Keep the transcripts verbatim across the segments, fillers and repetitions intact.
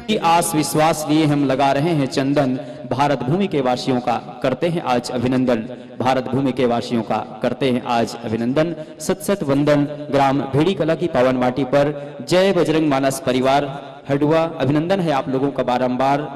की आस विश्वास लिए हम लगा रहे हैं चंदन। भारत भूमि के वासियों का करते हैं आज अभिनंदन। भारत भूमि के वासियों का करते हैं आज अभिनंदन। सत सत वंदन। ग्राम भेड़ी कला की पावन माटी पर जय बजरंग मानस परिवार हडुआ, अभिनंदन है आप लोगों का बारंबार।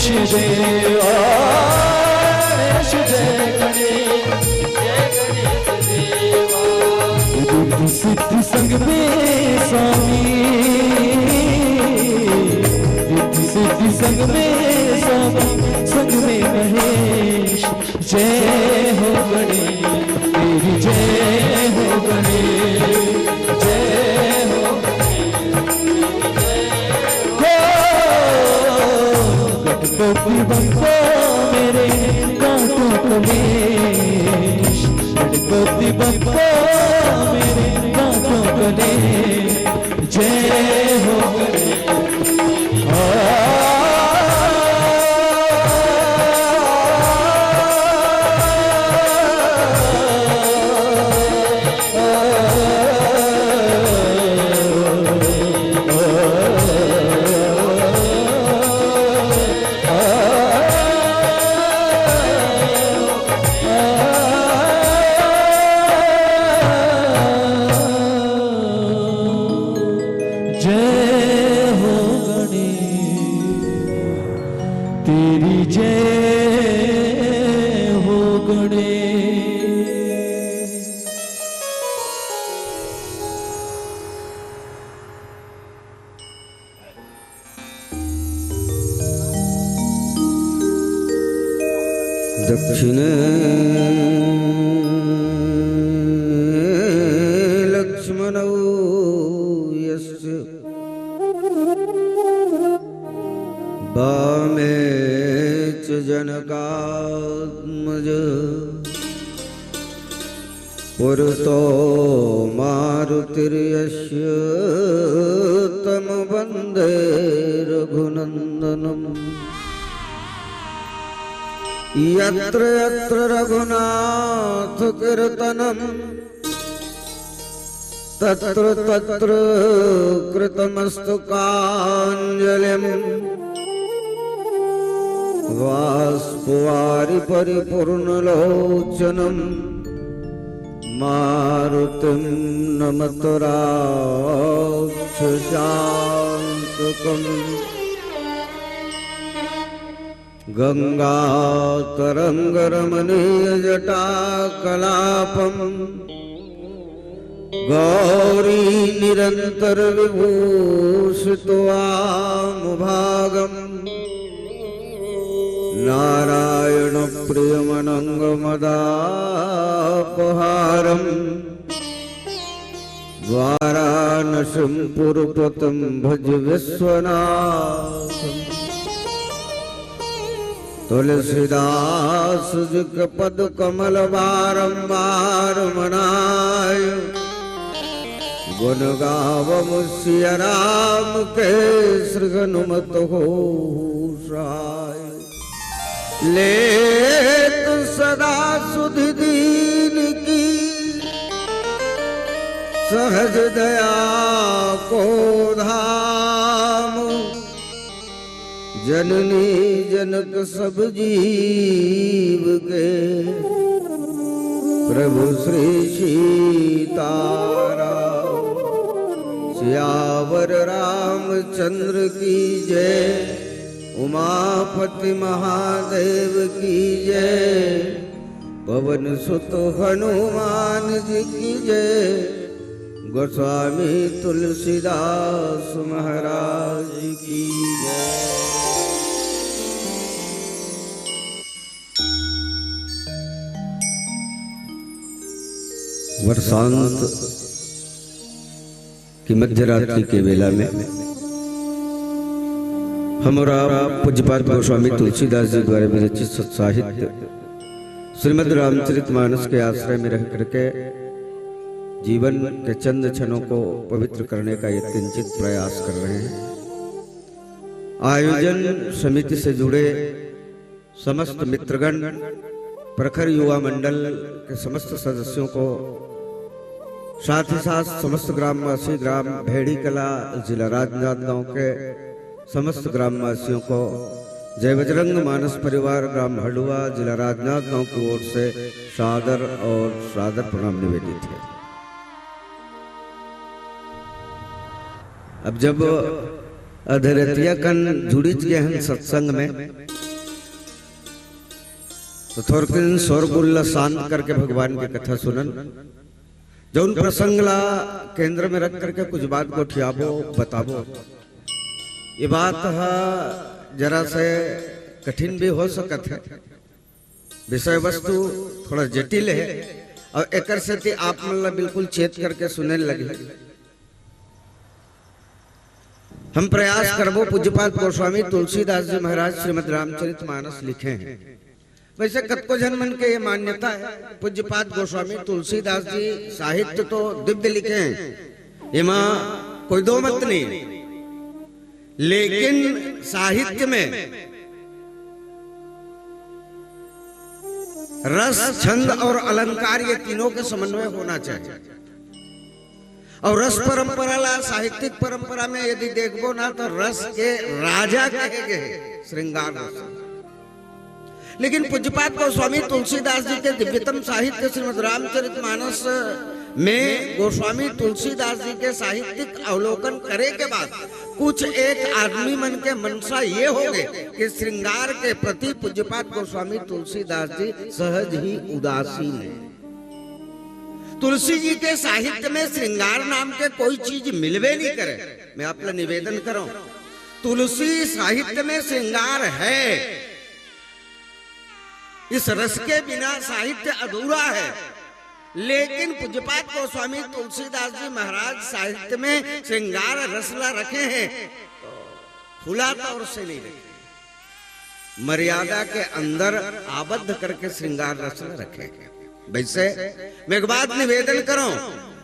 जय गणेश, जय गणेश, जय गणेश देवा। रिद्धि सिद्धि संग में स्वामी, रिद्धि सिद्धि संग में स्वामी, संग में महेश। जय हो गणेश, तेरी जय हो गणेश, जय हो गणेश। हो, गणपति बप्पा मेरे दांतों को ले, गणपति बप्पा मेरे दांतों को ले। जय हो गणेश। जय हो गणेश, तेरी जय हो गणेश। दक्षिणे लक्ष्मणौ यस्य वामे च जनकात्मज। पुरतो मारुतिर्यस्य तं वन्दे रघुनन्दनम्। यत्र यत्र रघुनाथकीर्तनं तत्र तत्र कृतमस्तकाञ्जलिम्। बाष्पवारि परिपूर्णलोचनं मारुतिं नमत राक्षसान्तकम्। गङ्गातरङ्गरमणीयजटाकलापम्। गौरीनिरन्तरविभूषितवामभागम्। नारायणप्रियमनङ्गमदापहारम्। वाराणसीं पुरपतिं भज विश्वनाथम्। तुलसीदास जी के पद कमल बारंबार मनाय। गुण गावम सिया राम के श्री हनुमत हो सहाय। लेत सदा सुधि दीन की सहज दया को धाम। जननी जनक सब जीव के प्रभु श्री सीताराम। सियावर रामचंद्र की जय। उमापति महादेव की जय। पवन सुत हनुमान जी की जय। गोस्वामी तुलसीदास महाराज की जय। वर्षांत की मध्य रात्रि के बेला में हम और आप पूज्यपाद गोस्वामी तुलसीदास जी द्वारा विरचित सत्साहित्य श्रीमद् रामचरित मानस के आश्रय में रह करके जीवन के चंद क्षणों को पवित्र करने का यत्किंचित प्रयास कर रहे हैं। आयोजन समिति से जुड़े समस्त मित्रगण, प्रखर युवा मंडल के समस्त सदस्यों को, साथ ही साथ समस्त ग्रामवासी, ग्राम भेड़ी कला, जिला राजनांदगांव के समस्त ग्रामवासियों को जय बजरंग मानस परिवार, ग्राम हड़ुआ, जिला राजनांदगांव की ओर से सादर और सादर प्रणाम निवेदित है। अब जब अधरतिया कन जुड़िच गे हन सत्संग में, तो थोरकिन शोरगुल ला शांत करके भगवान के कथा सुनन। जौन प्रसंग ला केंद्र में रख करके कुछ बात गोठियाबो, बताबो। ये बात ह जरा से कठिन भी हो सकत है, विषय वस्तु थोड़ा जटिल है, और एकर सेती आप मन ला बिल्कुल चेत करके सुने लगे। हम प्रयास करबो, पूज्यपाद गोस्वामी तुलसीदास जी महाराज श्रीमद् रामचरित मानस लिखे हैं। वैसे कतको झन मन के ये मान्यता है, पूज्यपाद गोस्वामी तुलसीदास जी साहित्य तो दिव्य लिखे हैं, एमा कोई दो मत नहीं, लेकिन साहित्य में रस, छंद और अलंकार, ये तीनों के समन्वय होना चाहिए। और रस परंपरा ला, साहित्यिक परंपरा में यदि देखबो ना, तो रस के राजा कहे गए हैं श्रृंगार रस। लेकिन पूज्यपाद गोस्वामी तुलसीदास जी के दिव्यतम साहित्य श्रीमद् रामचरित मानस में गोस्वामी तुलसीदास जी के साहित्यिक अवलोकन करे के बाद कुछ एक आदमी मन के मनसा ये हो गए कि श्रृंगार के प्रति पूज्यपाद गोस्वामी तुलसीदास जी सहज ही उदासीन है। तुलसी जी के साहित्य में श्रृंगार नाम के कोई चीज मिलबे नहीं करे। मैं आप ला निवेदन करूं, तुलसी साहित्य में श्रृंगार है। इस रस के बिना साहित्य अधूरा है। लेकिन पूज्यपाद गोस्वामी तुलसीदास जी महाराज साहित्य में श्रृंगार रस ला रखे हैं, तो खुला तौर से नहीं रखे, मर्यादा के अंदर आबद्ध करके श्रृंगार रस ला रखे हैं। वैसे मैं एक बात निवेदन करूं,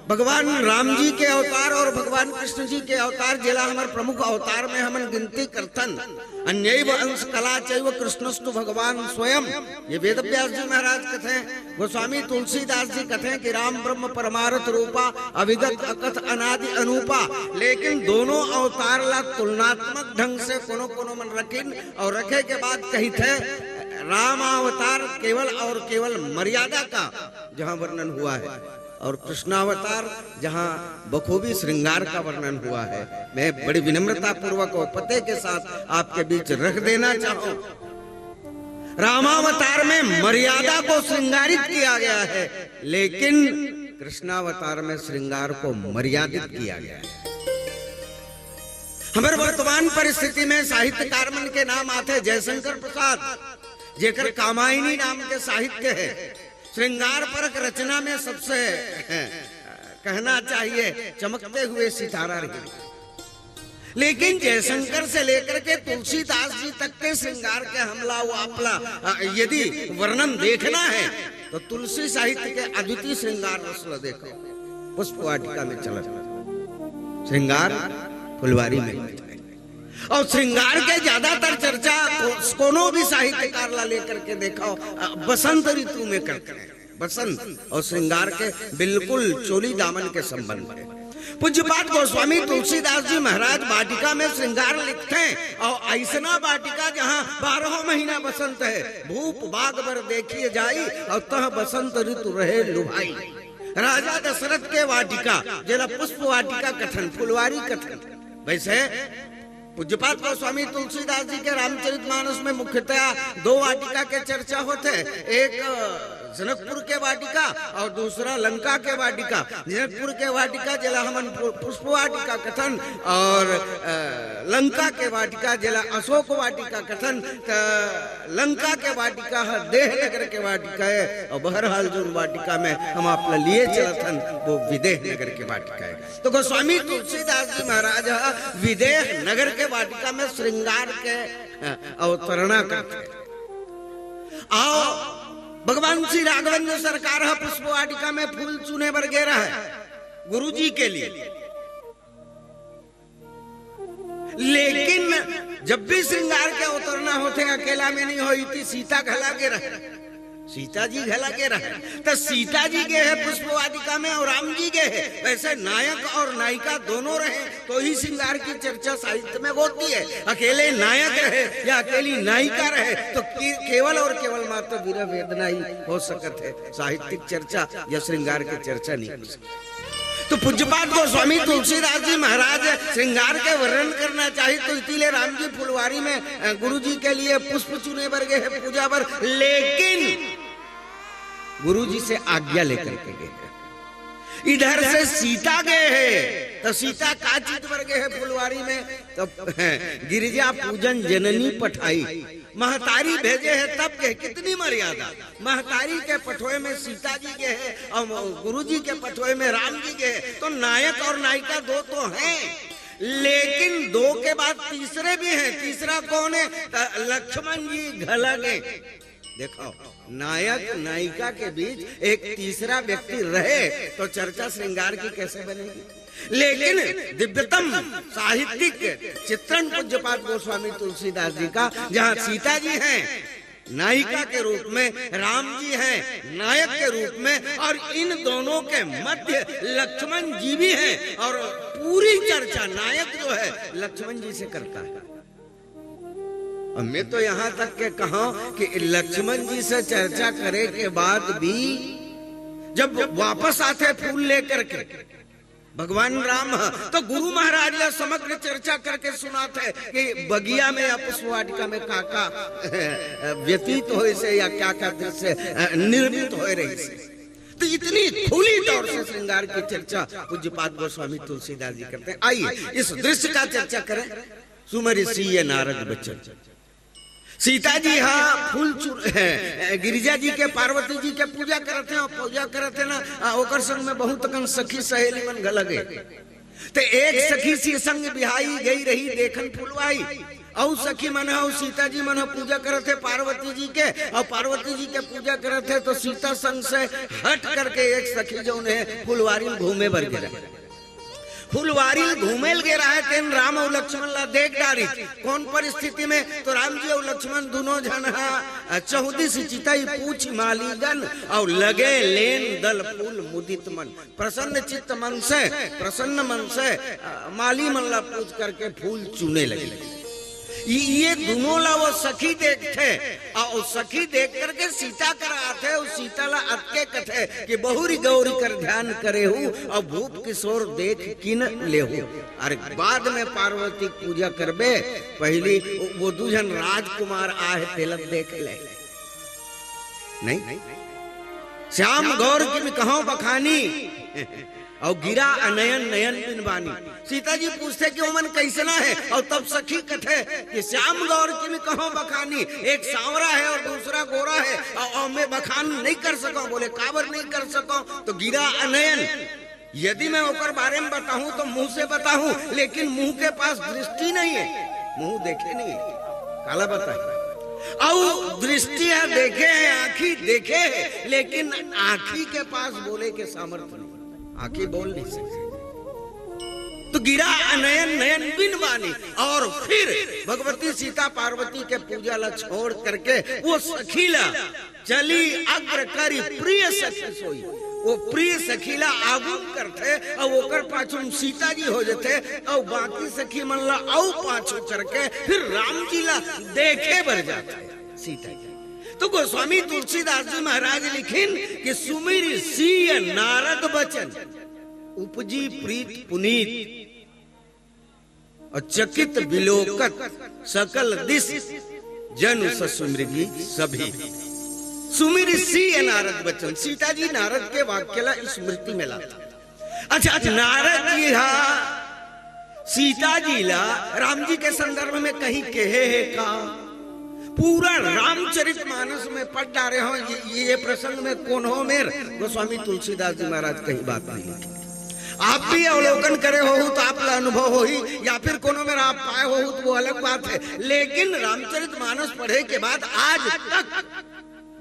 भगवान राम जी के अवतार और भगवान कृष्ण जी के अवतार, जेला हमर प्रमुख अवतार में हमन गिनती करथन, अन्यैव अंश कला चैव कृष्णस्तु भगवान स्वयं, ये वेदव्यास जी महाराज कथे, गोस्वामी तुलसीदास जी कथे कि राम ब्रह्म परमारथ रूपा, अविगत अकथ अनादि अनूपा। लेकिन दोनों अवतार ला तुलनात्मक ढंग से कोनो कोनो मन रखिन और रखे के बाद कहिथे, रामावतार केवल और केवल मर्यादा का जहाँ वर्णन हुआ है और कृष्णावतार जहाँ बखूबी श्रृंगार का वर्णन हुआ है। मैं बड़ी विनम्रता पूर्वक और पते के साथ आपके बीच रख देना चाहूं, रामावतार में मर्यादा को श्रृंगारित किया गया है, लेकिन कृष्णावतार में श्रृंगार को मर्यादित किया गया है। हमर वर्तमान परिस्थिति में साहित्यकार मन के नाम आथे जयशंकर प्रसाद, जेकर कामायनी नाम के साहित्य है, श्रृंगार परक रचना में सबसे कहना चाहिए चमकते हुए सितारा रही। लेकिन जयशंकर से लेकर के तुलसीदास जी तक के श्रृंगार के हमला वो आपला, अ, यदि वर्णन देखना है तो तुलसी साहित्य के अद्वितीय श्रृंगार रस ला देखो, पुष्प वाटिका में चलत श्रृंगार फुलवारी में। और श्रृंगार के ज्यादातर चर्चा को-, कोनो भी साहित्यकार ला लेकर के देखो, अ, बसंत ऋतु में करते हैं। बसंत और श्रृंगार के बिल्कुल चोली दामन के संबंध है। पूज्यपाद गोस्वामी तुलसीदास जी महाराज वाटिका में श्रृंगार लिखते हैं, और ऐसना वाटिका जहाँ बारह महीना बसंत है, भूप बाग बर देखिए जाई, और तह बसंत ऋतु रहे लुभाई। राजा दशरथ के वाटिका, जेला पुष्प वाटिका कथन, फुलवारी कथन, वैसे पूज्यपाद गोस्वामी तुलसीदास जी के रामचरितमानस में मुख्यतया दो वाटिका के चर्चा होथे, एक जनकपुर के वाटिका और दूसरा लंका के वाटिका। जनकपुर के वाटिका जेला हमन पु-, पुष्प वाटिका कथन और, अ, लंका के वाटिका जेला अशोक वाटिका कथन, त लंका के वाटिका ह देह नगर के वाटिका है और बहरहाल जोन वाटिका में हम आप ला लिए चलत हन वो विदेह नगर के वाटिका है। तो गोस्वामी तुलसीदास जी महाराज ह विदेह नगर के वाटिका में श्रृंगार के, अ, अवतरणा करथे। अउ भगवान श्री राघवेंद्र सरकार ह पुष्प वाटिका में फूल चुने बर गे रहय गुरु जी के लिए। लेकिन जब भी श्रृंगार के अवतरणा होथे, अकेला में नहीं होय, इति सीता घला गे रहय। सीता जी घला गे रहय, त सीता जी गे हे पुष्प वाटिका में और राम जी गे हे। वैसे नायक और नायिका दोनों रहे तो ही श्रृंगार की चर्चा साहित्य में होती है। अकेले नायक रहे या अकेली नायिका रहे तो के-, केवल और केवल मात्र विरह वेदना ही हो सकत है, साहित्यिक चर्चा या श्रृंगार की चर्चा नहीं हो सकती। तो पूज्यपाद गोस्वामी तुलसीदास जी महाराज श्रृंगार के वर्णन करना चाही तो इतिले राम जी फुलवारी में, अ, गुरु जी के लिए पुष्प चुने बर गए हैं पूजा बर, लेकिन गुरु जी से आज्ञा लेकर के गए हैं। इधर से सीता गए हैं, तो सीता का चीज बर गए हैं फुलवारी में, तो गिरिजा पूजन जननी पठाई, महतारी भेजे है तब के, कितनी मर्यादा। महतारी के पठोए में सीता जी के है और गुरु जी के पठोए में राम जी के है, तो नायक और नायिका दो तो हैं, लेकिन दो के बाद तीसरे भी हैं। तीसरा कौन है? त-, लक्ष्मण जी घला गए। देखो, नायक नायिका के बीच एक तीसरा व्यक्ति रहे तो चर्चा श्रृंगार की कैसे बनेगी? लेकिन दिव्यतम साहित्यिक चित्रण पूज्यपाद गोस्वामी तुलसीदास जी का, जहां सीता जी हैं नायिका के रूप में, राम जी हैं नायक के रूप में, और इन दोनों के मध्य लक्ष्मण जी भी हैं, और पूरी चर्चा नायक जो है लक्ष्मण जी से करता है। और मैं तो यहां तक के कहा कि लक्ष्मण जी से चर्चा करे के बाद भी जब वापस आते फूल लेकर के भगवान राम ह, तो गुरु महाराज ला समग्र चर्चा करके सुनात है कि बगिया में या पुष्पवाटिका में का का व्यतीत होए से या क्या क्या दृश्य निर्मित होए रही से। तो इतनी खुली तौर से श्रृंगार की चर्चा पूज्यपाद गोस्वामी तुलसीदास जी करते हैं। आइए इस दृश्य का चर्चा करें। सुमरि सीय नारद बचन। सीता जी हा फूल चुन, गिरिजा जी के, पार्वती जी के पूजा करत हे, पूजा करत हे ना, आ, ओकर संग में बहुत कन सखी सहेली मन घला गे। ते एक सखी सी संग बिहाई गई रही देखन फुलवाई। अउ सखी मन ह, अउ सीता जी मन ह पूजा करत हे पार्वती जी के, अउ पार्वती जी के पूजा करत हे तो सीता संग से हट करके एक सखी जौन हे फुलवारी में घूमे बर गे रहे। फुलवारी घूमे ल गे रहे तेन राम अउ लक्ष्मण ला देख डारिस। कौन परिस्थिति में? तो राम जी अउ लक्ष्मण दुनों झन हा चहुदिस चितई पूछ मालीगन अउ लगे लेन दल फूल मुदित मन। प्रसन्न चित्त मन से, प्रसन्न मन से, अ, माली मन ला पूछ करके फूल चुने लगे। ये, ये दुनों ला वो सखी देखथे, अउ सखी देख करके सीता करा आथे, अउ सीता ला अतके कथे कि बहुरी गौरी कर ध्यान करे हूँ, अउ भूप किशोर देख किन लेहू। अरे बाद में पार्वती पूजा करबे, पहली वो दू झन राजकुमार आहे तेला देख ले। नहीं, श्याम गौर किम कहौं बखानी, अउ गिरा अनयन नयन बिन बानी। सीता जी पूछथे कि ओमन कइसना हे, अउ तब सखी कथे कि श्याम गौर किम कहौं बखानी, एक सांवरा हे अउ दूसरा गोरा हे, अउ, अउ मैं बखान नहीं कर सकौं। बोले, काबर नहीं कर सकौं? तो गिरा अनयन, यदि मैं ओकर बारे में बताहूं तो मुंह से बताहूं, लेकिन मुंह के पास दृष्टि नहीं है, मुंह देखे नहीं है, काला बताही। अउ दृष्टि ह देखे हे, आंखी देखे हे, लेकिन आंखी के पास बोले के सामर्थ्य नहीं, आंखी बोल नहीं सकती। तो गिरा अनयन नयन बिन बानी। और फिर भगवती सीता पार्वती के पूजा ला छोड़ करके वो सखी ला चली अग्र करी प्रिय सखी सोई। वो प्रिय सखी ला आगुम करथे, अउ ओकर पाछू में सीता जी हो जथे, अउ बाकी सखी मन ला अउ पाछू करके फिर राम जी ला देखे बर जाथे सीता जी। तो गोस्वामी तुलसीदास जी महाराज लिखिन कि सुमिरि सीय नारद बचन, उपजी प्रीत पुनीत। अउ चकित बिलोकत सकल दिस जनु ससुमृगी सभी। सुमिरि सीय नारद बचन, सीता जी नारद के वाक्य ला स्मृति में लाता। अच्छा, अच्छा, नारद जी हा सीता जी ला राम जी के संदर्भ में कहीं कहे हे का? पूरा रामचरित मानस में पढ़ डारे हो ये, ये प्रसंग में कोनो मेर गोस्वामी तुलसीदास जी महाराज कहीं बात नहीं लिखे। आप भी अवलोकन करे होहू तो आप ला अनुभव होही, या फिर कोनो मेर आप पाए होहू तो वो अलग बात है। लेकिन रामचरित मानस पढ़े के बाद आज तक,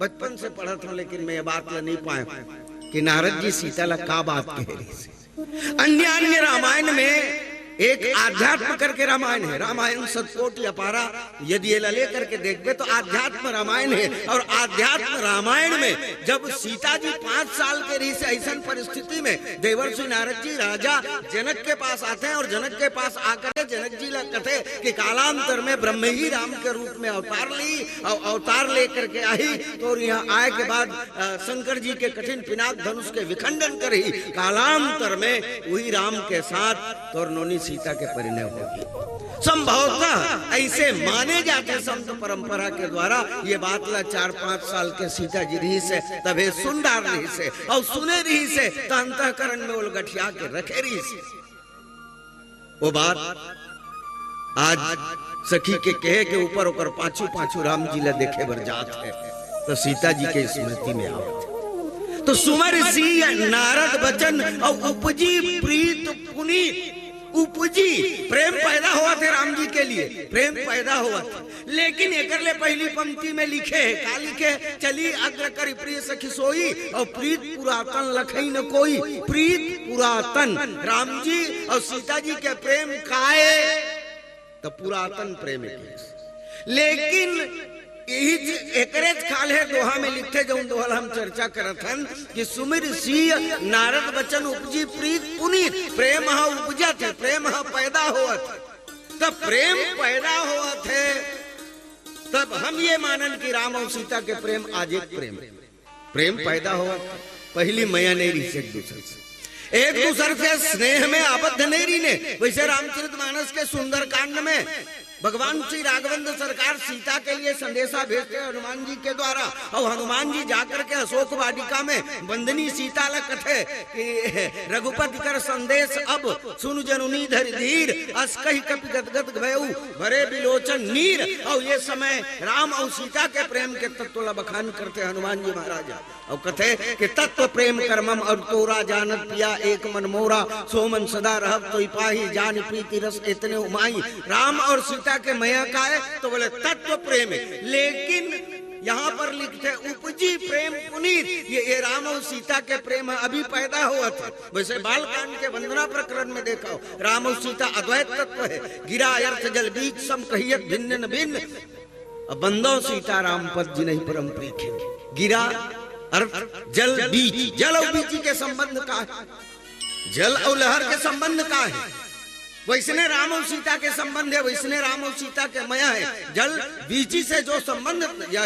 बचपन से पढ़त हूं लेकिन मैं ये बात ला नहीं पाए हूं कि नारद जी सीता ला का बात कहे रहिस। अन्य अन्य रामायण में एक आध्यात्म करके रामायण है, रामायण सतकोटि अपारा, यदि ये ला लेकर के देखबे तो आध्यात्म रामायण है। और आध्यात्म रामायण में जब सीता जी पांच साल के रहिस ऐसन परिस्थिति में देवर्षि नारद जी राजा जनक के पास आते हैं और जनक के पास आकर के जनक जी ला कथे कि कालांतर में ब्रह्म ही राम के रूप में अवतार ली और अवतार लेकर के आही, तो यहाँ आए के बाद, अ, शंकर जी के कठिन पिनाक धनुष के विखंडन करही। कालांतर में वही राम के साथ तोर नोनी सीता के परिणय होही। संभवतः ऐसे माने जाते संत परंपरा के द्वारा ये बात ला चार पांच साल के सीता जी रहिसे, तभे सुन डार रहिसे और सुने रहिसे, त अंतःकरण में ओल गठिया के रखे रहिसे। वो बात आज सखी के कहे के ऊपर ओकर पाछू पाछू राम जी ला देखे बर जात हे, तो सीता जी के स्मृति में आवत हे। तो सुमरि सिय नारद बचन और उपजी प्रीत पुनीत। उपजी, प्रेम पैदा होवत हे राम जी के लिए, प्रेम पैदा होवत हे। लेकिन एकर ले पहली पंक्ति में लिखे हे, का लिखे हे? चली अग्र करि प्रिय सखी सोई, और प्रीत पुरातन लखई न कोई। प्रीत पुरातन, राम जी और सीता जी के प्रेम काय, त पुरातन प्रेम हे। लेकिन यही चीज एकरे खाल्हे दोहा में लिखथे, जौन दोहा ल हम चर्चा करत हन कि सुमरि सिय नारद बचन उपजी प्रीत पुनीत। प्रेम ह उपजत हे, प्रेम ह पैदा होवत हे। तब प्रेम पैदा होवत हे, तब हम ये मानन कि राम और सीता के प्रेम आज एक प्रेम हे। प्रेम पैदा होवत हे, पहली मया नहीं रहिस एक दूसर से, एक दूसर से स्नेह में आबद्ध नहीं रहिने। वैसे रामचरित मानस के सुंदरकांड में भगवान श्री राघवेंद्र सरकार सीता के लिए संदेशा भेजते हैं हनुमान जी के द्वारा, और हनुमान जी जाकर के अशोक वाटिका में बंदनी सीता ला कथे कि रघुपति कर संदेश अब सुन जनुनी धरि धीर, अस कहि कपि गदगद भयउ भरे बिलोचन नीर। और ये समय राम और सीता के प्रेम के तत्व ला बखान करते हनुमान जी महाराज। और कथे कि तत्व प्रेम कर मम अरु तोरा, जानत पिया एक मन मोरा, सो मन सदा रहब सोई पाही, जानि प्रीति रस एतने उमाही। राम और सीता के मया काय, तो बोले तत्व प्रेम हे। लेकिन यहाँ पर लिखथे उपजी प्रेम पुनीत, ये, ये राम और सीता के प्रेम ह, अभी पैदा होवत हे। वैसे बालकांड के वंदना प्रकरण में देखव, राम और सीता अद्वैत तत्व हे। गिरा अर्थ जल बीच सम कहियत भिन्न न भिन्न। अब बंदो सीता राम पद जिनहि परम प्रीत हे। गिरा अर्थ जल बीच, जल और बीची के संबंध का हे? जल और लहर के संबंध का हे? वैसने राम और सीता के संबंध हे, वैसने राम और सीता के मया हे। जल बीची से जो संबंध या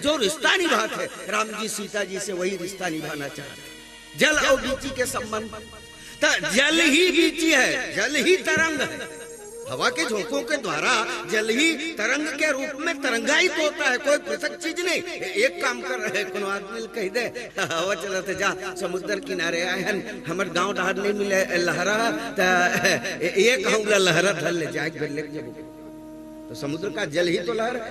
जो रिश्ता निभात हे, राम जी सीता जी से वही रिश्ता निभाना चाहत हे। जल और बीची के संबंध, त जल ही बीची हे, जल ही तरंग हे। हवा के झोंकों के द्वारा जल ही तरंग के रूप में तरंगायित होता है, कोई पृथक चीज नहीं। ए-, एक काम कर रहे, कोनो आदमी ल कहि दे, हवा चलत हे, जा समुद्र किनारे आए हन, हमर गांव डहर नहीं मिले लहरा, त ए-, एक हौला लहरा धर ले जाए, घर ले जब तो समुद्र का जल ही तो लहर है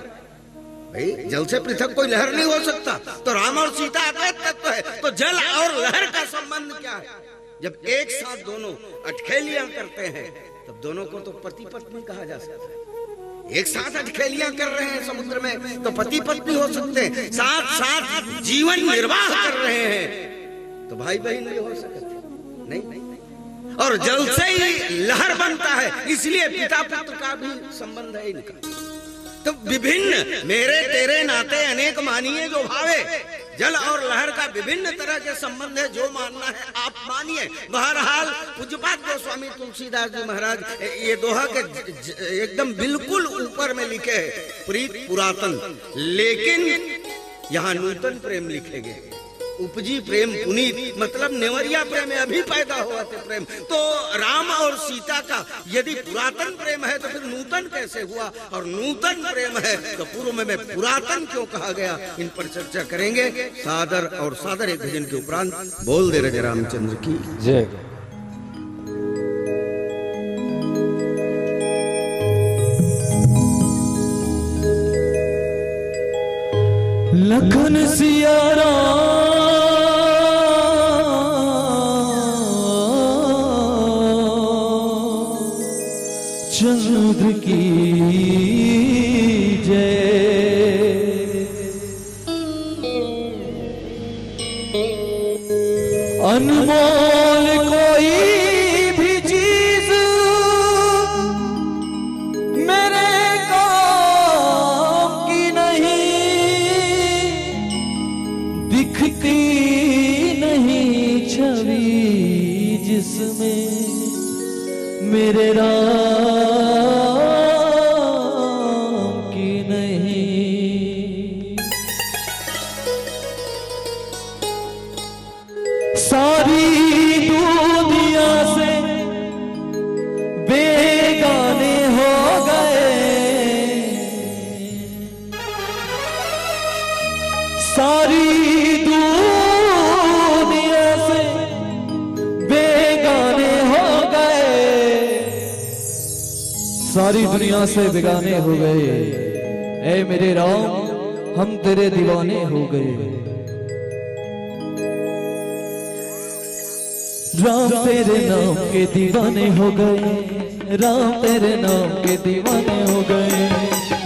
भाई, जल से पृथक कोई लहर नहीं हो सकता। तो राम और सीता अद्वैत तत्व है, तो जल और लहर का संबंध क्या है? जब एक साथ दोनों अटखेलियां करते हैं, तब दोनों को तो पति पत्नी कहा जा सकता है। एक साथ अटखेलियां कर रहे हैं समुद्र में, तो पति पत्नी हो सकते हैं, साथ साथ जीवन निर्वाह कर रहे हैं, तो भाई बहन भी हो सकते हैं, नहीं? और जल से ही लहर बनता है, इसलिए पिता पुत्र का भी संबंध है इनका। तो विभिन्न मेरे तेरे नाते अनेक मानिए जो भावे, जल और लहर का विभिन्न तरह के संबंध है, जो मानना है आप मानिए। बहरहाल, पूज्यपाद गोस्वामी तुलसीदास जी महाराज ये दोहा के ज-, ज-, एकदम बिल्कुल ऊपर में लिखे हैं, प्रीत पुरातन, लेकिन यहाँ नूतन प्रेम लिखे गए। उपजी प्रेम पुनीत, मतलब नेवरिया प्रेम हे, अभी पैदा होवत हे प्रेम। तो राम और सीता का यदि पुरातन प्रेम है, तो फिर नूतन कैसे हुआ? और नूतन प्रेम है, तो पूर्व में पुरातन क्यों कहा गया? इन पर चर्चा करेंगे। सादर और सादर एक भजन के उपरांत बोल दे राजा रामचंद्र की जय। लखन सिया राम चंद्र की जय। अनमोल कोई भी चीज मेरे काम की नहीं, दिखती नहीं छवि जिसमें मेरे राम सारी दुनिया से बेगाने हो गए, सारी दुनिया से बेगाने हो गए। ए मेरे राम, हम तेरे दीवाने हो गए। राम तेरे नाम के दीवाने हो गए, राम तेरे नाम के दीवाने हो गए,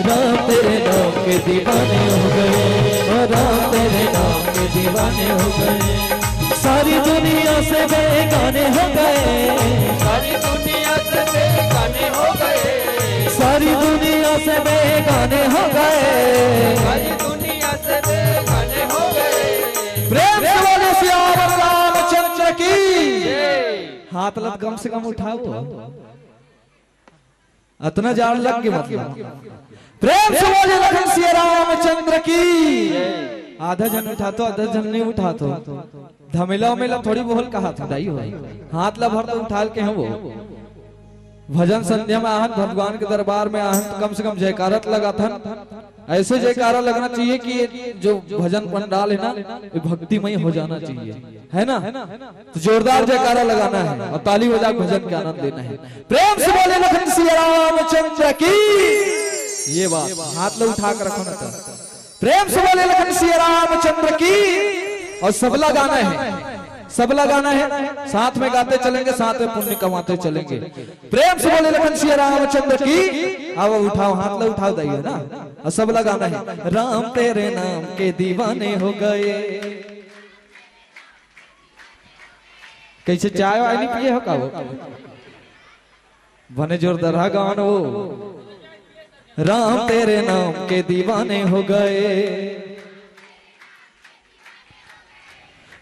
राम तेरे नाम के दीवाने हो गए, ओ राम तेरे नाम के दीवाने हो गए। सारी दुनिया से बेगाने हो गए, सारी दुनिया से बेगाने हो गए, सारी दुनिया से बेगाने हो गए, सारी दुनिया से बेगाने हो गए। प्रेम से बोले सियावर रामचंद्र की। हाथ लत कम से कम उठाओ, अतना जाड़ लग के मतलब। प्रेम से बोले लखन सिया रामचंद्र की। आधा झन उठाथो, आधा झन नहीं उठाथो। धमेला उमेला थोड़ी बोल कहा था दाई हो। हाथ ला भर तो उठा के हम वो भजन संध्या में आहन, भगवान के दरबार में आहन, तो कम से कम जयकारत लगाथन। ऐसे जयकारा लगना चाहिए कि ये जो भजन पंडाल है ना, ये भक्तिमय हो जाना चाहिए, है ना? तो जोरदार जयकारा लगाना है और ताली बजा के भजन के आनंद लेना है। प्रेम से बोले लखन सिया रामचंद्र की। ये बात हाथ ला उठा के रखो ना तो। प्रेम से बोले लखन सिया रामचंद्र की। और सबला गाना है, सबला गाना है, साथ में गाते चलेंगे, साथ में पुण्य कमाते चलेंगे। प्रेम से बोले लखन सिया रामचंद्र की। अब उठाओ, हाथ ला उठाओ, दाई हो ना। और सबला गाना है, राम तेरे नाम के दीवाने हो गए। कैसे, चाय वाय नहीं पिए हो का वो? बने जोरदार हा गान वो। राम तेरे नाम के दीवाने हो गए,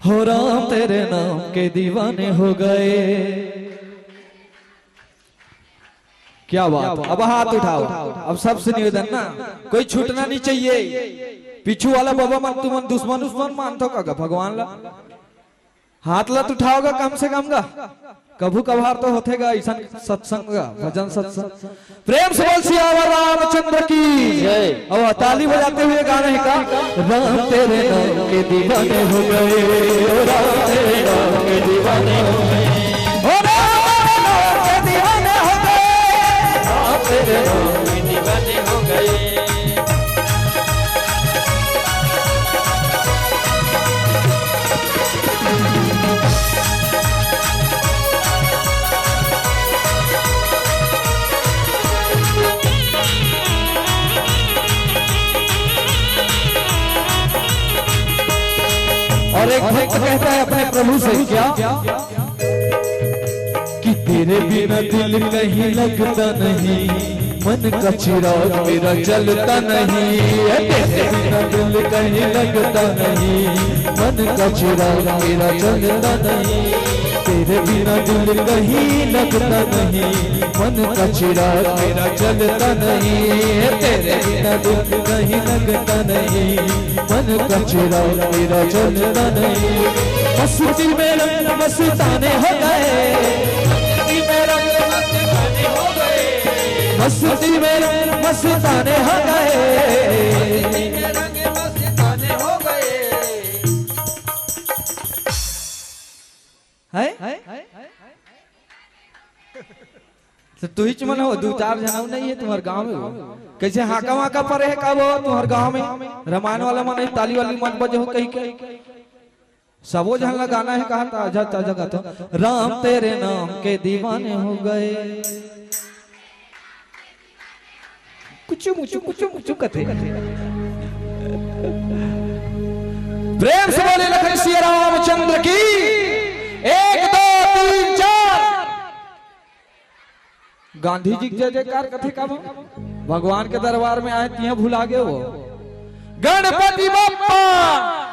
हो राम तेरे नाम के दीवाने हो गए। क्या बात, अब हाथ उठाओ। अब सबसे निवेदन ना, कोई छूटना नहीं चाहिए। पीछू वाला बाबा मन, तुमन दुश्मन उस्मन मानथो का भगवान ला? हाथ ला तो उठाओ गा कम से कम गा, कभू कभार तो होथे गा ऐसन सत्संग गा, भजन सत्संग। प्रेम से बोल सियावर रामचंद्र की। जय। और ताली बजाते हुए गाना है का, राम तेरे नाम के दीवाने हो गए, ओ राम तेरे नाम के दीवाने हो गए, ओ राम तेरे नाम के दीवाने हो गए, राम तेरे नाम के दीवाने हो गए। और एक भक्त कहता है अपने प्रभु से, क्या? कि तेरे बिना दिल कहीं लगता नहीं, मन का चिराग मेरा जलता नहीं। तेरे बिना दिल कहीं लगता नहीं, मन का चिराग मेरा जलता नहीं। तेरे बिना दिल कहीं लगता नहीं, मन का चिराग मेरा जलता नहीं। तेरे बिना दिल कहीं लगता नहीं, मन का चिराग मेरा जलता नहीं। मस्ती में रंग मस्ताने हो गए, मस्ती में रंग मस्ताने हो गए, मस्ती में रंग मस्ताने हो गए। मस्ती में रंग मस्ताने हो गए। हैं? तो तुहिच मन हो, दू चार झन अउ नहीं है तुम्हर गांव में वो। कैसे हाका वाका परे है का वो तुम्हर गांव में? रामायण वाला मन है, ताली वाली मन बजे हो कहीं के। सबो झन ला गाना है कहा था, आजा ताजा गाता। राम तेरे नाम के दीवाने हो गए। कुचु मुचु, कुचु मुचु कथे। प्रेम से बोले लखन सिया रामचंद्र की। एक, दो, तीन, चार। गांधी जी के जय जयकार कथे का वो? भगवान के दरबार में आए, तिहां भुला गए वो। गणपति बप्पा।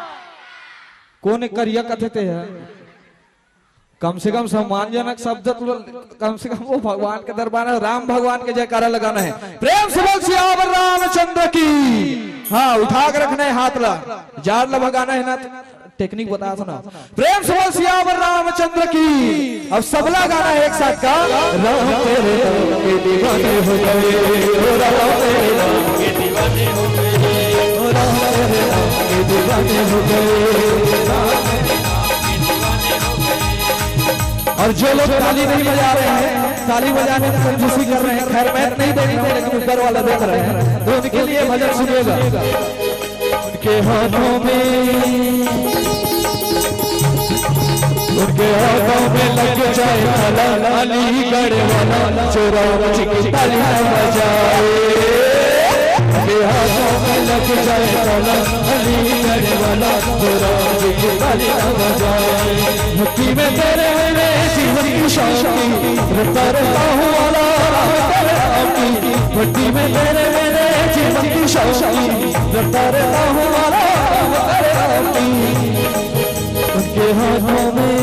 कोन करिया कथे ते है? कम से कम सम्मानजनक शब्द तो, कम से कम वो भगवान के दरबार में राम भगवान के जयकारा लगाना है। प्रेम से बोल सियावर रामचंद्र की। हाँ, उठा के रखना है हाथ ला, जाड़ ला भगाना है ना, टेक्निक बता सुना। प्रेम से बोल सियावर रामचंद्र की। अब सबला गाना है एक साथ का। राम तेरे नाम के दीवाने हो गए, ओ राम तेरे नाम के दीवाने हो गए, ओ राम तेरे नाम के दीवाने और जो लोग ताली नहीं बजा रहे हैं, ताली बजाने में कंजूसी कर रहे हैं, खैर, मैं नहीं देख रहा हूँ, लेकिन ऊपर वाला देख रहे हैं, तो उनके लिए भजन सुनिएगा। उनके हाथों में, उनके हाथों में लग जाए ताला, अलीगढ़ वाला, जो राम जी की तालियां बजाए। उनके हाथों में लग जाए ताला, अलीगढ़ वाला, जो राम जी की तालियां बजाए। मुट्ठी में तेरे मेरे जीवन की शांति, रटता रहता हूँ वाला राम तेरे नाम की। मुट्ठी में तेरे मेरे जीवन की शांति, रटता रहता हूँ वाला राम तेरे नाम की। उनके हाथों में,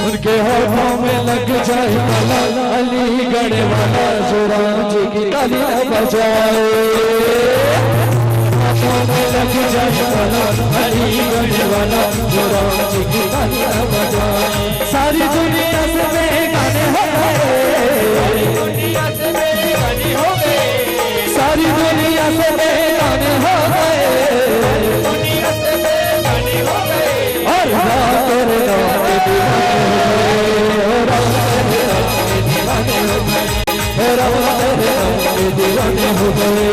उनके हाथों में लग जाए ताला, अलीगढ़ वाला, जो राम जी की तालियां बजाए। हाथों में लग जाए ताला, अलीगढ़ वाला, जो राम जी की तालियां बजाए। सारी दुनिया से बेगाने हो गए, सारी दुनिया से बेगाने हो गए। और राम तेरे नाम के दीवाने हो गए, राम तेरे नाम के दीवाने हो गए, राम तेरे नाम के दीवाने हो गए।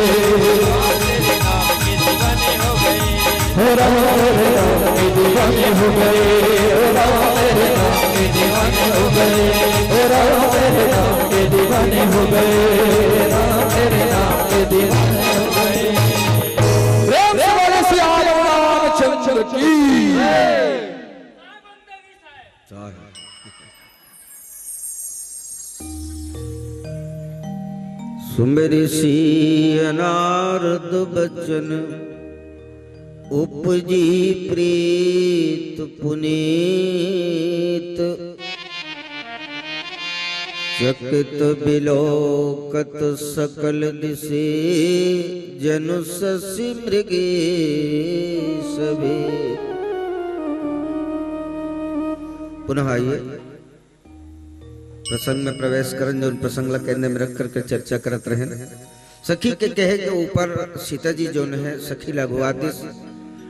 हो राम तेरे नाम के दीवाने हो गए, हो राम तेरे नाम के दीवाने हो गए, हो राम तेरे नाम के दीवाने हो गए, राम तेरे नाम के दीवाने हो गए। प्रेम से बोलो सियावर रामचंद्र की। सुमिरि सिय नारद बचन, उपजी प्रीत पुनीत। चकित बिलोकत सकल दिशि, जनु शशि मृगी सभी। पुनः आइए। प्रसंग में प्रवेश करन, जोन प्रसंग ला केंद्र में रख करके चर्चा करत रहेन। सखी के कहे के ऊपर सीता जी जोन है, सखी ला अगुवातिस,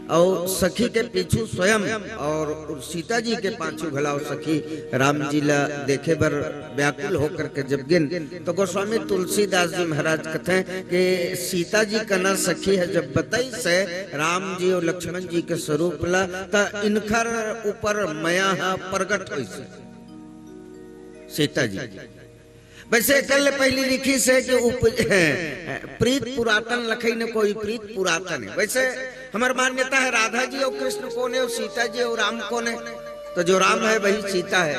और सखी के पीछू स्वयं और सीता जी के पाछू घलाव सखी राम जी ला देखे बर व्याकुल होकर के जब गिन, तो गोस्वामी तुलसीदास जी महाराज कथे कि सीता जी कना सखी है जब बताइस राम जी और लक्ष्मण जी के स्वरूप ला, त इनकर ऊपर मया ह प्रगट होइस। सीता जी। वैसे एकर ले पहिली लिखिस हे कि उप-, प्रीत पुरातन लखई न कोई प्रीत पुरातन है। वैसे हमर मान्यता है राधा जी और कृष्ण कोन है और सीता जी और राम कोन है? तो जो राम है वही सीता है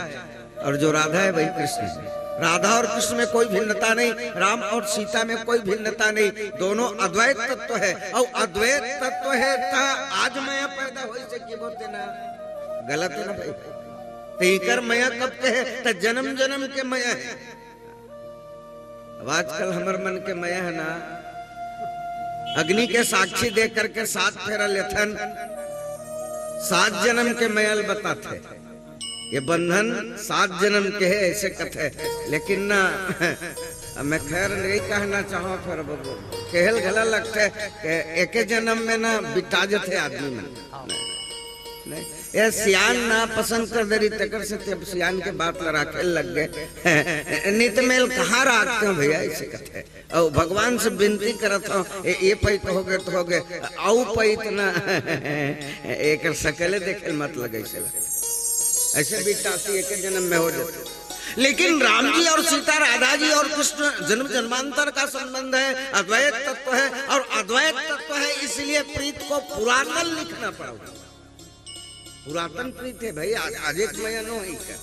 और जो राधा है वही कृष्ण है। राधा और कृष्ण में कोई भिन्नता नहीं, राम और सीता में कोई भिन्नता नहीं, दोनों अद्वैत तत्व है। और अद्वैत तत्व है त आज मया पैदा होइस हे कि बोलते ना, गलत है ना भाई? त इकर मया कब के है? त जन्म जन्म के मया है। अब आजकल हमर मन के मया है ना, अग्नि के साक्षी दे करके सात फेरा लेथन, सात जन्म के मया ल बताथे। ये बंधन सात जन्म के है, ऐसे कथे। लेकिन ना, अब मैं खैर नहीं कहना चाहूँ, फिर अब केहल घला लगथे कि एके जन्म में ना बिटा जथे आदमी मन। नहीं, ये सियान ना पसंद कर दे रही, तेकर से ते अब सियान के बात ला राखे लग गए। नित मेल कहाँ राखते हो भैया, ऐसे कथे। और भगवान से विनती करत हो, ए, ये पैत हो गए तो हो गए, आऊ पैत ना, एक सकले देखे मत लगे से। ऐसे बिटासी एक जन्म में हो जाते। लेकिन राम जी और सीता, राधा जी और कृष्ण जन्म जन्मांतर का संबंध है, अद्वैत तत्व है, और अद्वैत तत्व है, इसलिए प्रीत को पुरातन लिखना पड़ा। पुरातन प्रीत है भाई, आज, आज एक मया नो है का।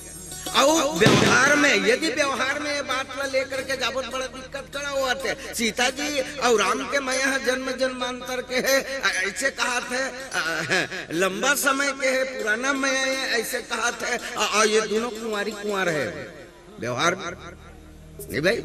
और व्यवहार में, यदि व्यवहार में ये बात ला लेकर के जाबो त बड़ा दिक्कत खड़ा होथे। सीता जी और राम के मया ह जन्म जन्मांतर के है, अ, ऐसे कहाथे, अ, लंबा समय के है, पुराना मया है, ऐसे कहाथे, अ, अ, ये दोनों कुंवारी कुंवार है। व्यवहार नहीं भाई,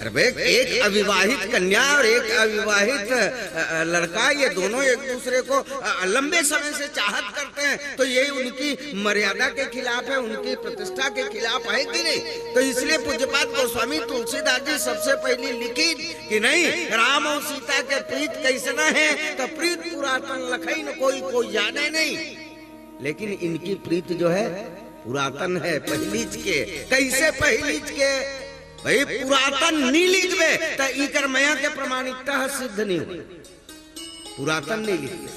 अरे भाई, एक अविवाहित कन्या और एक अविवाहित, अ, अ, लड़का, ये दोनों एक दूसरे को, अ, लंबे समय से चाहत करते हैं, तो ये उनकी मर्यादा के खिलाफ है, उनकी प्रतिष्ठा के खिलाफ है कि नहीं? तो इसलिए पूज्यपाद गोस्वामी तुलसीदास जी सबसे पहले लिखिन कि नहीं, राम और सीता के प्रीत कैसना है, तो प्रीत पुरातन लखई न कोई, कोई जाने नहीं। लेकिन इनकी प्रीत जो है, पुरातन है, पहिलीच के। कैसे पहिलीच के? भाई, पुरातन नहीं लिखबे, त इकर मया के प्रमाणिकता ह सिद्ध नहीं होय। पुरातन नहीं लिखबे,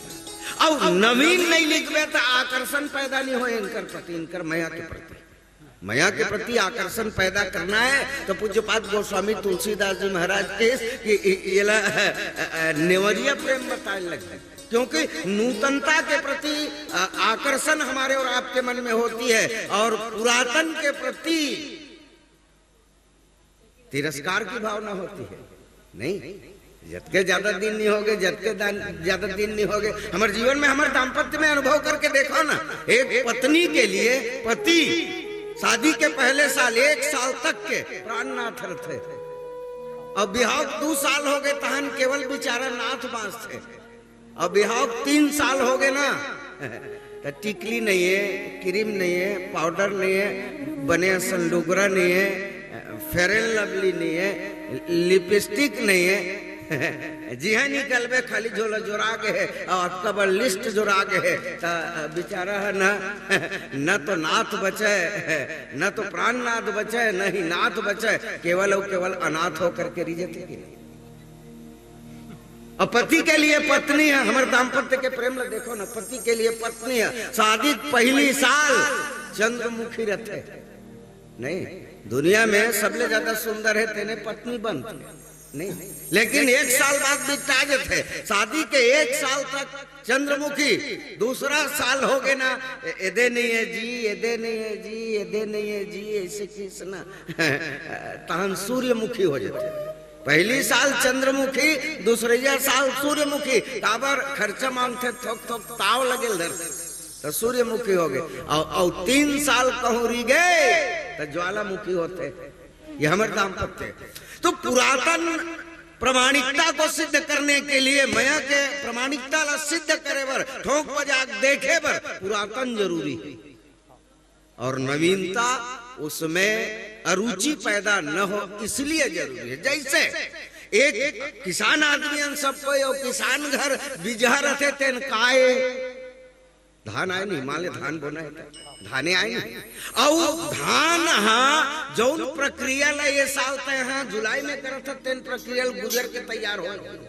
अउ नवीन नहीं लिखबे, त आकर्षण पैदा नहीं होय इनकर प्रति, इनकर मया के प्रति। मया के प्रति आकर्षण पैदा करना है, तो पूज्यपाद गोस्वामी तुलसीदास जी महाराज के ये, ये, ये ला, अ, अ, नेवरिया प्रेम बताए लगे, क्योंकि नूतनता के प्रति, अ, आकर्षण हमारे और आपके मन में होती है, और पुरातन के प्रति तिरस्कार की भावना होती है। नहीं, जतके ज्यादा दिन नहीं होगे, जतके दान-, ज्यादा दिन नहीं होगे। हमारे जीवन में, हमारे दाम्पत्य में अनुभव करके देखो ना, एक पत्नी के लिए पति शादी के पहले साल, एक साल तक के प्राणनाथ रथे, और बिहाव दू साल होगे, तहन केवल बेचारा नाथ बांचथे। अब बिहाव तीन साल होगे ना, त टिकली नहीं है, क्रीम नहीं है, पाउडर नहीं है, बने असन लुगरा नहीं है, फेयर एंड लवली नहीं है, लिपस्टिक नहीं है। जिहां निकलबे खाली झोला जोरा गे है, और अतका बड़ लिस्ट जोरा गे है, त बेचारा है ना, न तो नाथ बचे, न तो प्राणनाथ बचे, न ही नाथ बचे, केवल और केवल अनाथ होकर के रह जाते कि नहीं। अब पति के लिए पत्नी है, हमारे दाम्पत्य के प्रेम ला देखो ना, पति के लिए पत्नी है, शादी के पहली साल चंद्रमुखी रथे। नहीं, दुनिया में सबले ज्यादा सुंदर है, तेने पत्नी बनती है। नहीं, लेकिन एक साल बाद बिकटा जथे। शादी के एक साल तक चंद्रमुखी, दूसरा साल होगे ना, ए-, एदे नहीं है जी, एदे नहीं है जी, एदे नहीं है जी, ऐसे किस ना, तहन सूर्यमुखी हो जाते। पहली साल चंद्रमुखी, दूसरैया साल सूर्यमुखी। काबर? खर्चा मांगथे, थोक थोक ताव लगेल धर, तो सूर्यमुखी होगे। और, और तीन साल कहूं रह गए, तो ज्वालामुखी होते। ये हमर दाम्पत्य। तो पुरातन प्रमाणिकता को सिद्ध करने के लिए, मया के प्रमाणिकता ला सिद्ध करे बर, ठोंक बजा के देखे बर पुरातन जरूरी है। और नवीनता, उसमें अरुचि पैदा न हो, इसलिए जरूरी है। जैसे एक किसान आदमी, हम सब कोई, और किसान घर बिजहा रथे, तेन काय धान आय नहीं, मान ले धान बोना है तो धाने आय नहीं। अउ धान हा जौन प्रक्रिया ला ये साल तय हा जुलाई में करत ह, तेन प्रक्रिया ल गुजर के तैयार हो।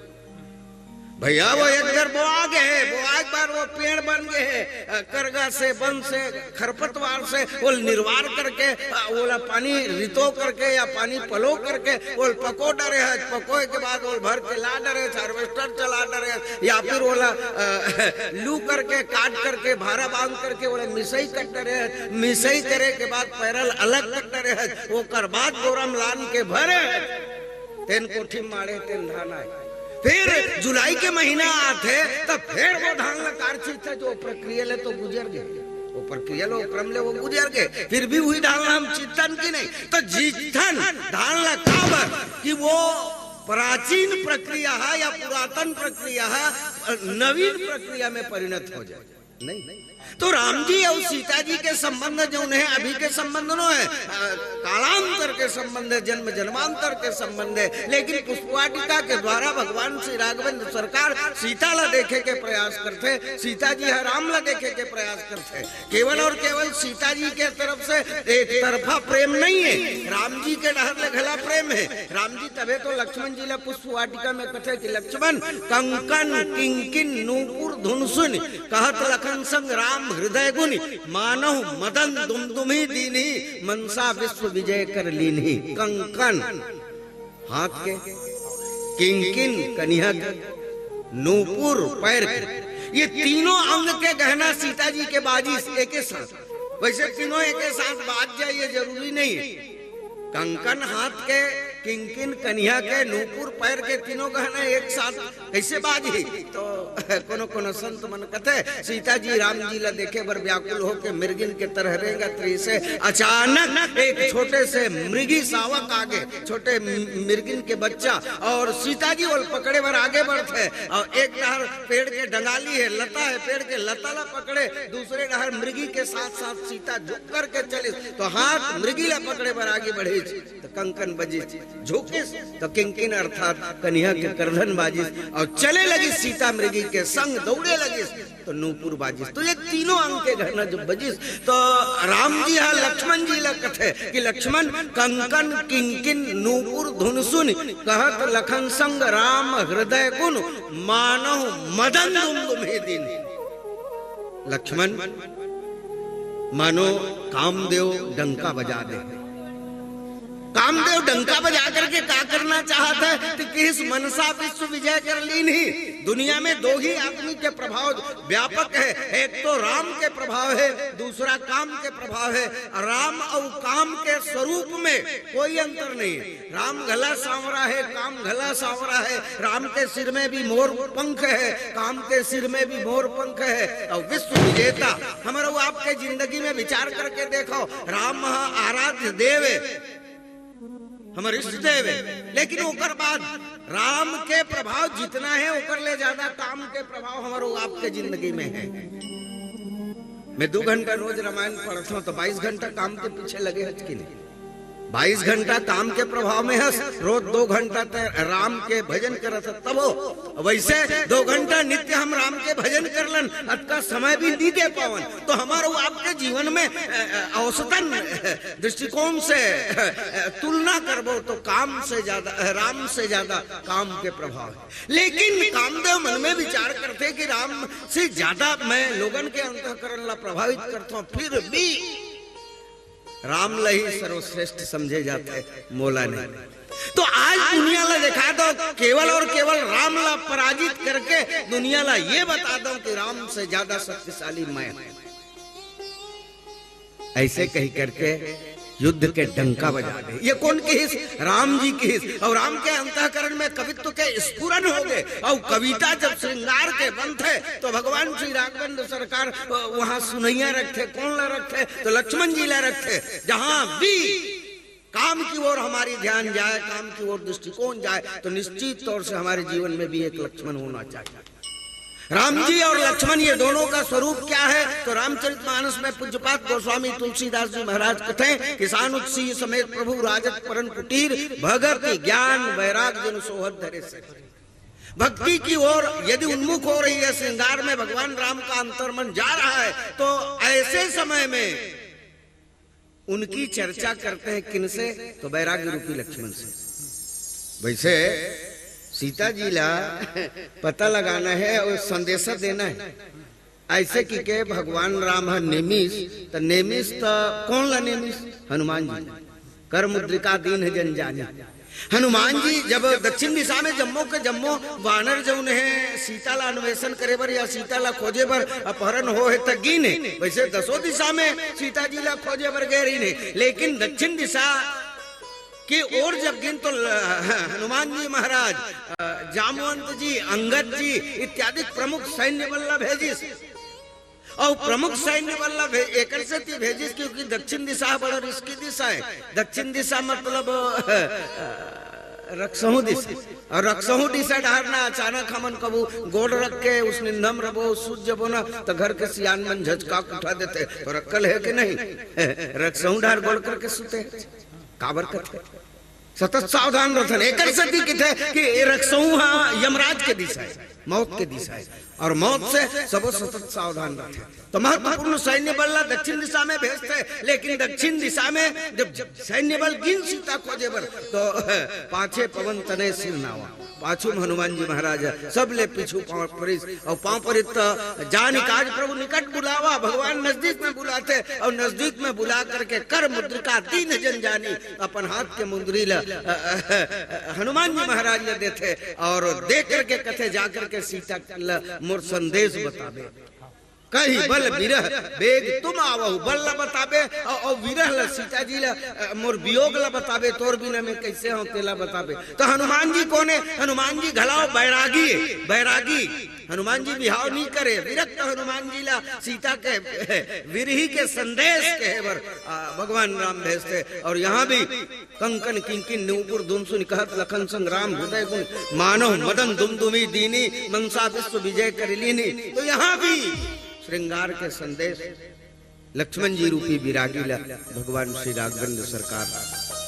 भैया, वो एक दर बोआ गे है, बोआ के बाद वो पेड़ बन गे है, अ, करगा से, बन से, खरपतवार से, वो निर्वार करके, अ, ओला पानी रितो करके या पानी पलो करके, वो पको डरे है, पकोए के बाद वो भर के ला डरे है, हार्वेस्टर चला डरे है, या फिर ओला, अ, लू करके, काट करके, भारा बांध करके ओला मिसई कर डरे है, मिसई करे के बाद पैरा ल अलग कर डरे है, ओकर बाद बोरा म लान के भरे है। तेन कोठी माड़े, तेन धान आय। फिर जुलाई के महीना आथे, त फिर वो धान ला कार छींचथे, जो प्रक्रिया ले तो गुजर गे, वो प्रक्रिया ले, वो क्रम ले वो गुजर गे, फिर भी वही धान ला हम छींचथन कि नहीं? तो छींचथन धान ला काबर कि वो प्राचीन प्रक्रिया है या पुरातन प्रक्रिया है, नवीन प्रक्रिया में परिणत हो जाए। नहीं। तो राम जी और सीता जी के संबंध जौन है, अभी के संबंध नो है, अ, कालांतर के संबंध है, जन्म जन्मांतर के संबंध है। लेकिन पुष्पवाटिका के द्वारा भगवान श्री राघवेंद्र सरकार सीता ला देखे के प्रयास करथे, सीता जी ह राम ला देखे के प्रयास करथे। केवल और केवल सीता जी के तरफ से एक तरफा प्रेम नहीं है, राम जी के डहर ले घला प्रेम है। राम जी तभे तो लक्ष्मण जी ला पुष्प वाटिका में कथे कि लक्ष्मण, कंकन किंकिन नूपुर धुन सुनि, कहत लखन संग राम हृदय गुनि, मानहु मदन दुमदुमी दीन्ही, मनसा विश्व विजय कर लीन्ही। कंकन हाथ के, किंकिन कनिहा के, नूपुर पैर के, ये तीनों अंग के गहना सीता जी के बाजिस एके साथ। वैसे तीनों एके साथ बाज जाए, ये जरूरी नहीं है। कंकन हाथ के, किंकिन, कनिहा के, नूपुर, पैर के तीनों गहना एक साथ कइसे बाजही? तो कोनो कोनो संत मन कथे, सीता जी राम जी ला देखे बर व्याकुल होके मिर्गिन के तरह रेंगत रहिसे, अचानक एक छोटे से मृगी सावक आगे, छोटे मि-, मिर्गिन के बच्चा, अउ सीता जी ओला पकड़े बर आगे बढ़थे, अउ एक डहर पेड़ के डंगाली हे, लता हे, पेड़ के लता ला पकड़े, दूसरे डहर मृगी के साथ साथ सीता झुक करके चलिस, तो हाथ मृगी ला पकड़े बर आगे बढ़िस, त कंकन बजिस, झुकिस त किंकिन अर्थात कनिहा के करधन बाजिस, अउ चले लगिस सीता मृगी के संग दउड़े लगिस त नूपुर बाजिस। तो ये तीनों अंग के गहना जब बजिस त राम जी ह लक्ष्मण जी ला कथे कि लक्ष्मण, कंकन किंकिन नूपुर धुन सुनि, कहत लखन संग राम हृदय गुन, मानहु मदन दुमदुम ही दिन। लक्ष्मण, मानो कामदेव डंका बजा दे। कामदेव डंका बजा करके का करना चाहत हे? त किहिस मनसा विश्व विजय कर लीन्ही। दुनिया में दो ही आदमी के प्रभाव व्यापक हे, एक तो राम के प्रभाव हे, दूसरा काम के प्रभाव हे। राम अउ काम के स्वरूप में कोई अंतर नहीं हे। राम घला सांवरा हे, काम घला सांवरा हे। राम के सिर में भी मोर पंख हे, काम के सिर में भी मोर पंख हे। अउ विश्व विजेता, हमर अउ आपके जिंदगी में विचार करके देखव, राम ह आराध्य देव हे, हमर इष्ट देव हे, लेकिन ओकर बाद राम के प्रभाव जितना हे, ओकर ले ज्यादा काम के प्रभाव हमर अउ आपके जिंदगी में हे। मैं दू घंटा रोज रामायण पढ़थंव, त बाईस घंटा काम के पीछे लगे हच कि नहीं? बाईस घंटा काम के प्रभाव में हस, रोज दो घंटा त राम के भजन करत हस, तभो। वइसे दो घंटा नित्य हम राम के भजन कर लन, अतका समय भी नहीं दे पावन। तो हमर अउ आपके जीवन में, अ, अ, औसतन, अ, दृष्टिकोण से, अ, अ, तुलना करबो तो काम से ज्यादा, अ, राम से ज्यादा काम के प्रभाव हे। लेकिन कामदेव मन में विचार करथे कि राम से ज्यादा मैं लोगन के अंतःकरण ला प्रभावित करथंव, फिर भी राम ला ही सर्वश्रेष्ठ समझे जाथे, मोला नहीं। तो आज दुनिया ला देखा दव, केवल अउ केवल राम ला पराजित करके दुनिया ला ये बता दव कि राम से ज्यादा शक्तिशाली मैं हंव। अइसे कहि करके युद्ध के डंका बजा दे। ये कोन किहिस? राम जी किहिस। अउ राम के अंतःकरण में कवित्व के स्फुरन होगे। अउ कविता जब श्रृंगार के बनथे, तो भगवान श्री राघवेंद्र सरकार, अ, वहाँ सुनइया रखथे, कोन ला रखथे? तो लक्ष्मण जी ला रखथे। जहाँ भी काम की ओर हमारी ध्यान जाए, काम की ओर दृष्टिकोण जाए, तो निश्चित तौर से हमारे जीवन में भी एक लक्ष्मण होना चाहिए। राम जी और लक्ष्मण, ये दोनों का स्वरूप क्या है? तो रामचरितमानस में पूज्यपाद गोस्वामी तुलसीदास जी महाराज कथे, किसानुत सीय समेत प्रभु राजत परन कुटीर, भगति ज्ञान वैराग जिन सोहत धरे से। भक्ति की ओर यदि उन्मुख हो रही है, श्रृंगार में भगवान राम का अंतर्मन जा रहा है, तो ऐसे समय में उनकी चर्चा करते हैं। किनसे? तो बैराग्य रूपी लक्ष्मण से। वैसे सीता जी ला पता लगाना है और संदेशा देना है। अइसे कहिके भगवान राम ह नेमिस, त नेमिस त कोन ला नेमिस? हनुमान जी। कर मुद्रिका दीन्ह जन जानी। हनुमान जी जब दक्षिण दिशा में जम्मो के जम्मो वानर जउन हे सीता ला अन्वेषण करे बर या सीता ला खोजे बर अपहरण हो हे त गिन हे। वैसे दसों दिशा में सीता जी ला खोजे बर गे रहिन हे, लेकिन दक्षिण दिशा के ओर जब गिन तो ल-, हनुमान जी महाराज, अ, जामवंत जी, अंगद जी इत्यादि प्रमुख सैन्य बल ला भेजिस। अउ प्रमुख सैन्य बल ला भे-, एकर सेती भेजिस, क्योंकि दक्षिण दिशा बड़ा risky दिशा हे। दक्षिण दिशा मतलब, अ, रक्सहूं दिशा। अउ रक्सहूं दिशा डहर ना अचानक हमन कभू गोड़ रख के उस निंदम रबो, उस सूत जबो ना, त घर के सियान मन झचका के उठा देथे। तोर अक्कल हे कि नहीं? रक्सहूं डहर गोड़ करके सुते हे। काबर कथे? सतत सावधान रथन। एकर सेती कथे कि ए रक्सहूं ह यमराज के दिशा हे, मौत के दिशा हे, अउ मौत से सबो सतत सावधान रथे। तो महत्वपूर्ण सैन्य बल ला दक्षिण दिशा में भेजथे, लेकिन दक्षिण दिशा में जब सैन्य बल गिन सीता खोजे बर, तो पाछे पवन तनय सिर नावा, पाछू में हनुमान जी महाराज, सब ले पीछू पांव परिस, अउ पांव परित जानि काज प्रभु निकट बुलावा। भगवान नजदीक में बुलाथे अउ नजदीक में बुला करके कर मुद्रिका दीन्ह जन जानी, अपन हाथ के मुंदरी ला, अ, अ, अ, हनुमान जी महाराज ला देथे अउ दे करके कथे, जा करके सीता ला मोर संदेश बताबे। कहि बल बिरह बेग तुम आवहु, बल ला बताबे अउ, अउ बिरह ला, सीता जी ला, अ, मोर वियोग ला बताबे, तोर बिना मैं कइसे हंव तेला बताबे। त हनुमान जी कोन हे? हनुमान जी घला बैरागी हे, बैरागी। हनुमान जी बिहाव नइ करे, विरक्त हनुमान जी ला सीता के विरही के संदेश कहे बर, अ, भगवान राम भेजथे। अउ यहाँ भी कंकन किंकिन नूपुर धुन सुनि कहत लखन संग राम हृदय गुन मानव मदन दुमदुमी दीनी मनसा विश्व विजय कर लीनी। त यहाँ भी श्रृंगार के संदेश लक्ष्मण जी रूपी बिरागी ला भगवान श्री राघवेंद्र सरकार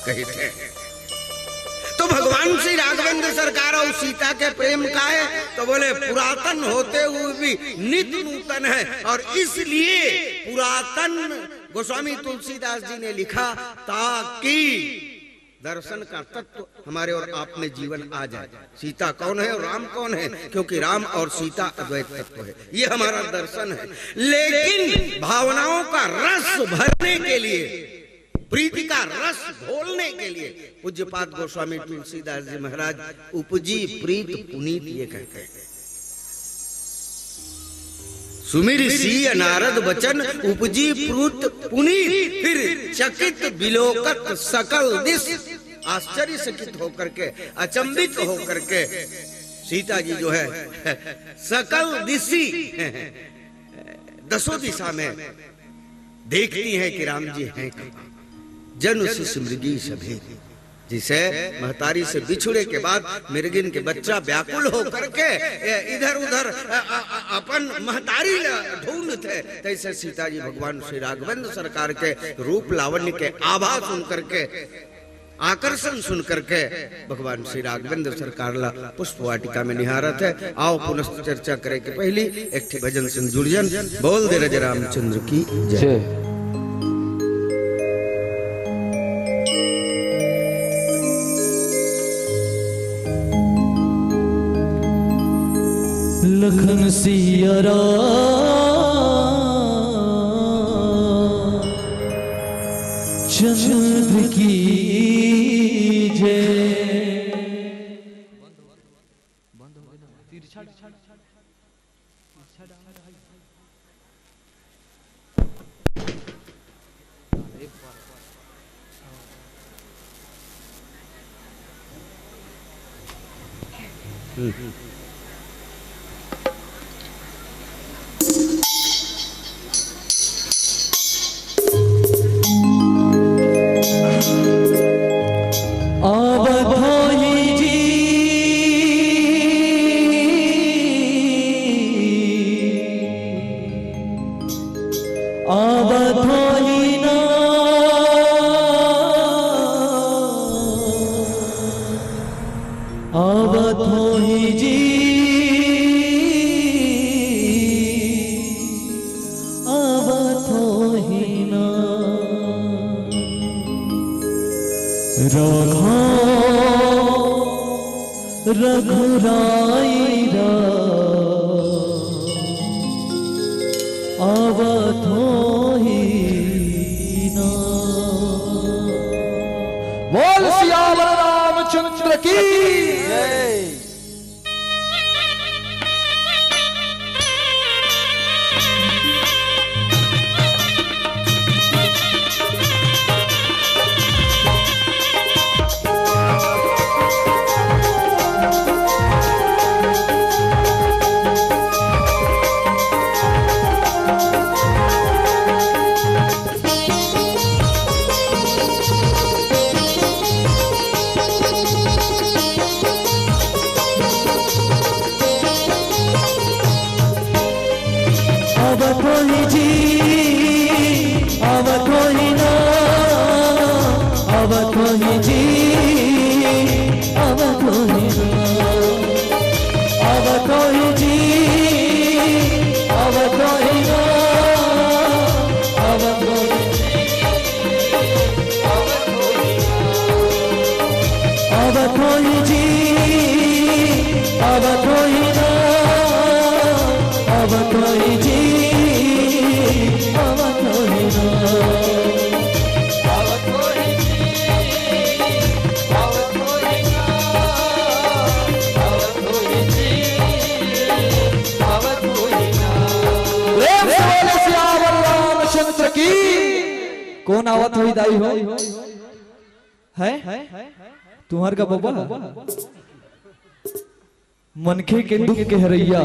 कहिथे। त भगवान श्री राघवेंद्र सरकार अउ सीता के प्रेम का हे? त बोले, पुरातन होते हुए भी नित नूतन है, अउ इसलिए पुरातन गोस्वामी तुलसीदास जी ने लिखा, ताकि दर्शन का तत्व हमारे अउ आप में जीवन आ जाए। सीता कौन है अउ राम कौन है? क्योंकि राम अउ सीता अद्वैत तत्व है, ये हमारा दर्शन है। लेकिन भावनाओं का रस भरने के लिए, प्रीति का रस घोलने के लिए पूज्यपाद गोस्वामी तुलसीदास जी महाराज उपजी प्रीत पुनीत ये कहते हैं। सुमिरि सीय नारद बचन उपजी प्रीत पुनीत, फिर चकित बिलोकत सकल दिस। आश्चर्यचकित होकर के, अचंभित होकर के सीता जी जो है सकल दिसी, दसों दिशा में देखती हैं कि राम जी हैं कहाँ। जनु सुसि मृगी सभेद। जैसे महतारी से बिछुड़े के बाद मृगिन के बच्चा व्याकुल होकर के, ए, इधर उधर, अ, अ, अ, अपन महतारी ला ढूंढथे, तैसे सीता जी भगवान श्री राघवेंद्र सरकार के रूप लावण्य के आभा सुन करके, आकर्षण सुन करके भगवान श्री राघवेंद्र सरकार ला पुष्प वाटिका में निहारत हे। आओ पुनः चर्चा करे के पहली एक ठे भजन संग जुड़ जन। बोल दे राजा रामचंद्र की जय। जय। लखन सिया राम चंद्र की जय। कोन आवत होही दाई हो? है? तुंहर का बबा? मनखे के दुख के हरइया,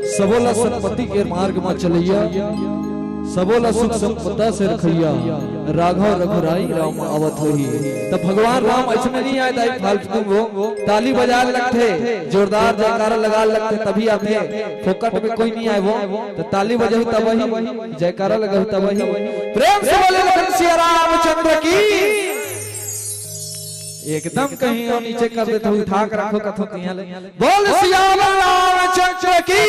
सबो ला सतपति के मार्ग म चलइया, सबो ला सुख संपदा से रखइया, राघव रघुराई राम आवत होही। त भगवान राम अइसने नइ आय दाई, फालतू वो ताली बजाय लगथे, जोरदार जयकारा लगाय लगथे, तभी आथे। फोकट में कोई नइ आय वो, त ताली बजाहू तब ही, जयकारा लगाहू तब ही। प्रेम से बोले लखन सिया रामचंद्र की। एकदम कहीं अउ नीचे कर देथव, उठा के रखव कथव तिहां ले। बोल सियावर रामचंद्र की।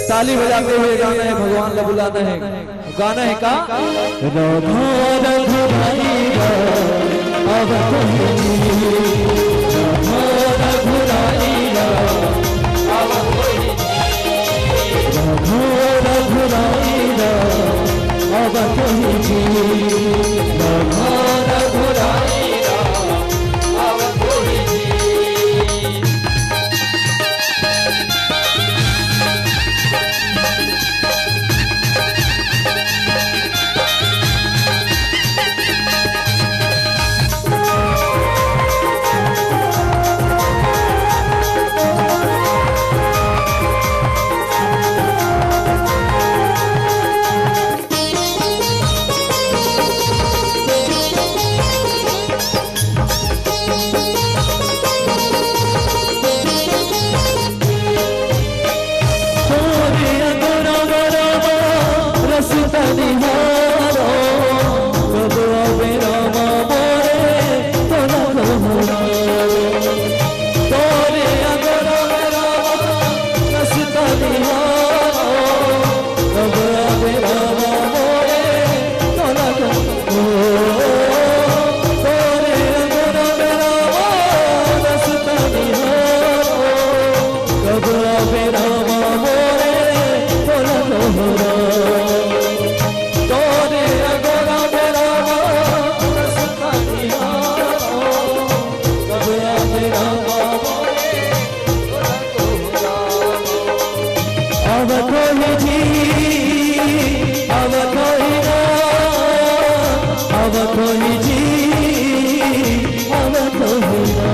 ताली बजाते हुए गाना हे, भगवान ला बुलाना हे। गाना हे का? राधा रघुराई राम, अब कोई जी। राधा रघुराई राम, अब कोई जी। राधा रघुराई राम, अब कोई जी। राधा रघुराई राम, अब कोई जी। अब कोई जी, अब कोई ना, अब कोई जी, अब कोई ना,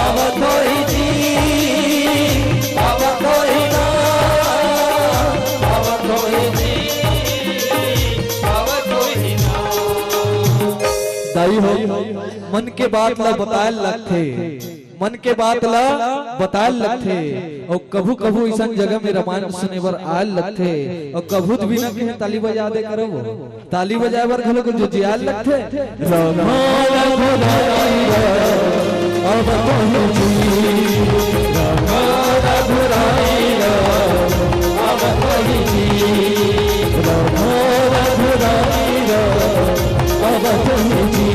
अब कोई जी, अब कोई ना, अब कोई जी, अब कोई ना। दाई हो, मन के बात ला बताए लगथे। मन के बात ला बताए लगथे। अउ कभू कभू अइसन जगह में रामायण सुने बर आए लगथे। अउ कभू तो बिना कहे ताली बजा दे करव, ताली बजाए बर घलो कुछ जुजियाए लगथे। रामायण भुलाइया, अब कोई जी। रामायण भुलाइया, अब कोई जी। रामायण भुलाइया, अब कोई जी।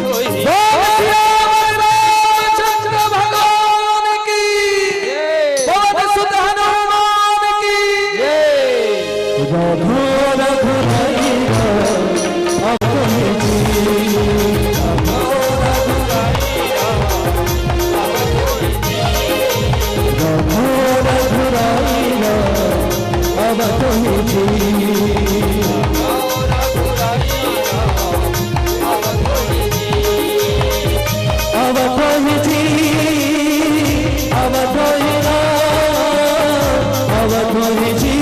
बोल सियावर रामचंद्र भगवान की, पवन सुत हनुमान की। राधा रघुराई राम, अब कोई जी। राधा रघुराई राम, अब कोई जी। अब कोई जी, अब कोई ना, अब कोई जी,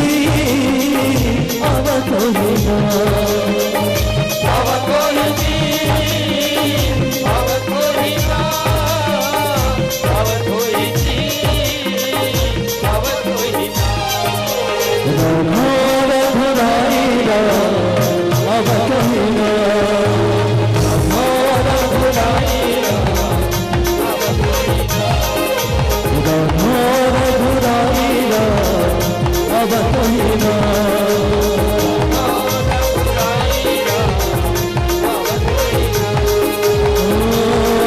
अब कोई ना। अब कोई जी, अब कोई ना, अब कोई जी, अब कोई ना। राधा रघुराई राम, अब कोई ना। राधा रघुराई राम, अब कोई ना। राधा रघुराई राम, अब कोई ना।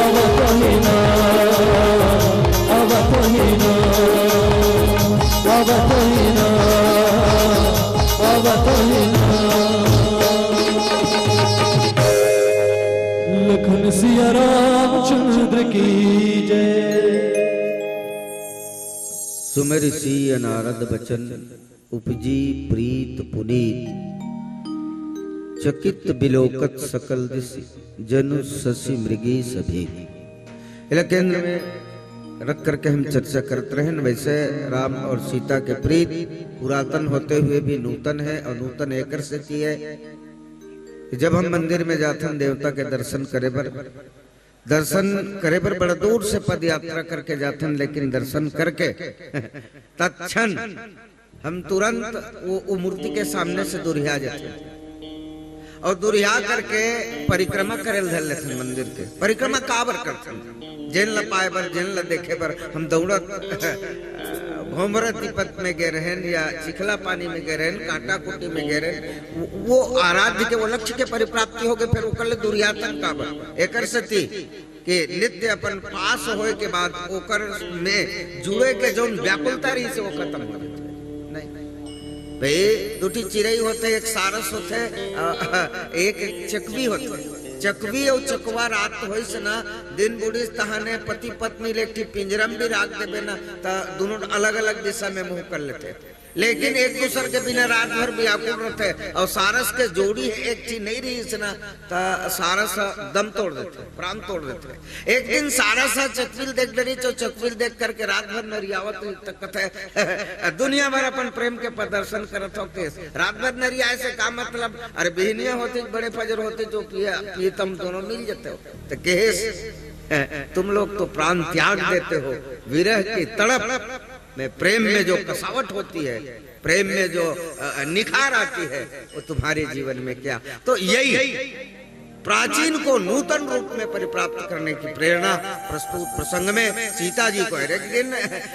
अब कोई ना, अब कोई ना, अब कोई ना, अब कोई ना। लखन सिया रामचंद्र की जय। सुमेर सिय नारद बचन, उपजी प्रीत पुनीत। चकित बिलोकत सकल दिस, जनु शशि मृगेश भीत। एला केंद्र में रख करके हम चर्चा करत रहेन। वैसे राम और सीता के प्रीत पुरातन होते हुए भी नूतन है, और नूतन एकर सेती है कि जब हम मंदिर में जाथन देवता के दर्शन करे बर, दर्शन करे बर बड़ा दूर से पद यात्रा करके जाथन, लेकिन दर्शन करके तत्क्षण हम तुरंत वो, वो मूर्ति के सामने से दुरिहा जाथन और दुरिहा करके परिक्रमा करे ल धर लेथन मंदिर के। परिक्रमा काबर करथन? जेन ला पाए बर, जेन ला देखे बर हम दौड़त भोमरा तिपत में गे रहेन या चिखला पानी में गे रहेन, कांटा कुटी में गे रहेन, वो, वो आराध्य के, वो लक्ष्य के परिप्राप्ति होगे, फिर ओकर ले दुरिहाथन काबर? एकर सेती कि नित्य अपन पास होए के बाद ओकर में जुड़े के जौन व्याकुलता रही से वो खत्म हो जाथे। नहीं भाई, दू ठी चिरई होथे, एक सारस होथे, अ, एक चकवी होथे। चकवी अउ चकवा रात होइस ना, दिन बुड़िस तहाने पति पत्नी ले एक ठी पिंजरा में भी राख देबे ना, त दुनों अलग-अलग दिशा में मुंह कर लेथे। लेकिन एक दूसर के बिना रात भर व्याकुल रहथे, अउ सारस के जोड़ी एक ठी नहीं रहिस ना, त सारस ह दम तोड़ देथे, प्राण तोड़ देथे। एक दिन सारस ह चकवी ल देख डरिस, अउ चकवी ल देख करके रात भर नरियावत रहिस, त कथे, दुनिया भर अपन प्रेम के प्रदर्शन करत हो केस, रात भर नरियाए से का मतलब? अरे बिहनिया होतिस, बड़े फजर होतिस, जो पिया, प्रीतम दोनों मिल जाते हो। त केस, तुम लोग तो प्राण त्याग देते हो, विरह की तड़प में, प्रेम में जो कसावट होती है, प्रेम में जो, अ, निखार आती है, वो तुम्हारे जीवन में क्या? तो यही प्राचीन को नूतन रूप में परिप्राप्त करने की प्रेरणा प्रस्तुत प्रसंग में सीता जी को है। एक दिन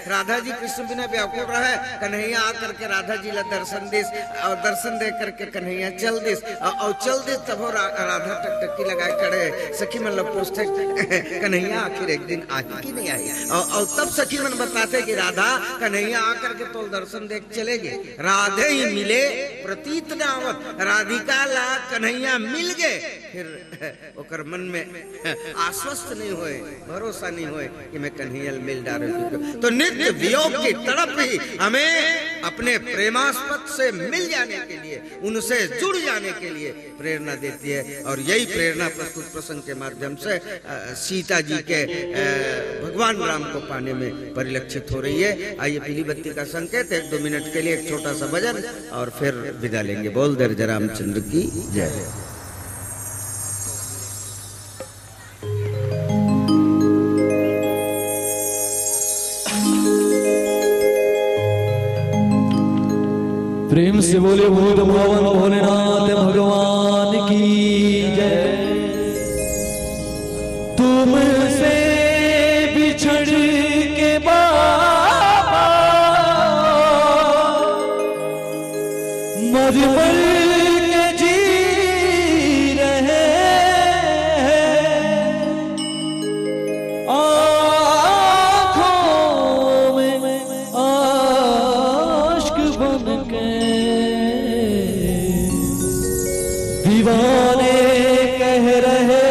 राधा जी कृष्ण बिना व्याकुल रहे, कन्हैया आकर के राधा जी ला दर्शन दिस, और दर्शन दे करके कन्हैया चल दिस, और, और चल दिस, तब वो रा-, राधा टकटकी लगाए खड़े, सखी मन ला पूछथे, कन्हैया आखिर एक दिन आही कि नहीं आही? और, और तब सखी मन बताथे कि राधा, कन्हैया आकर के तोल दर्शन दे चले गे। राधे ही मिले प्रतीत न आवत, राधिका ला कन्हैया मिल गे, फिर ओकर मन में आश्वस्त नहीं होए, भरोसा नहीं होए कि मैं कन्हैया ल मिल डारे हूँ। तो नित्य वियोग की तड़प ही हमें अपने प्रेमास्पद से मिल जाने के लिए, उनसे जुड़ जाने के लिए प्रेरणा देती है। और यही प्रेरणा प्रस्तुत प्रसंग के माध्यम से, अ, सीता जी के, अ, भगवान राम को पाने में परिलक्षित हो रही है। आइए, पीली बत्ती का संकेत, एक दो मिनट के लिए एक छोटा सा भजन और फिर विदा लेंगे। बोल दर्ज रामचंद्र की जय। प्रेम से बोले भूत भावन भोलेनाथ भगवान की जय। तुमसे बिछड़ के बाबा मर मर के जी दीवाने कह रहे हैं।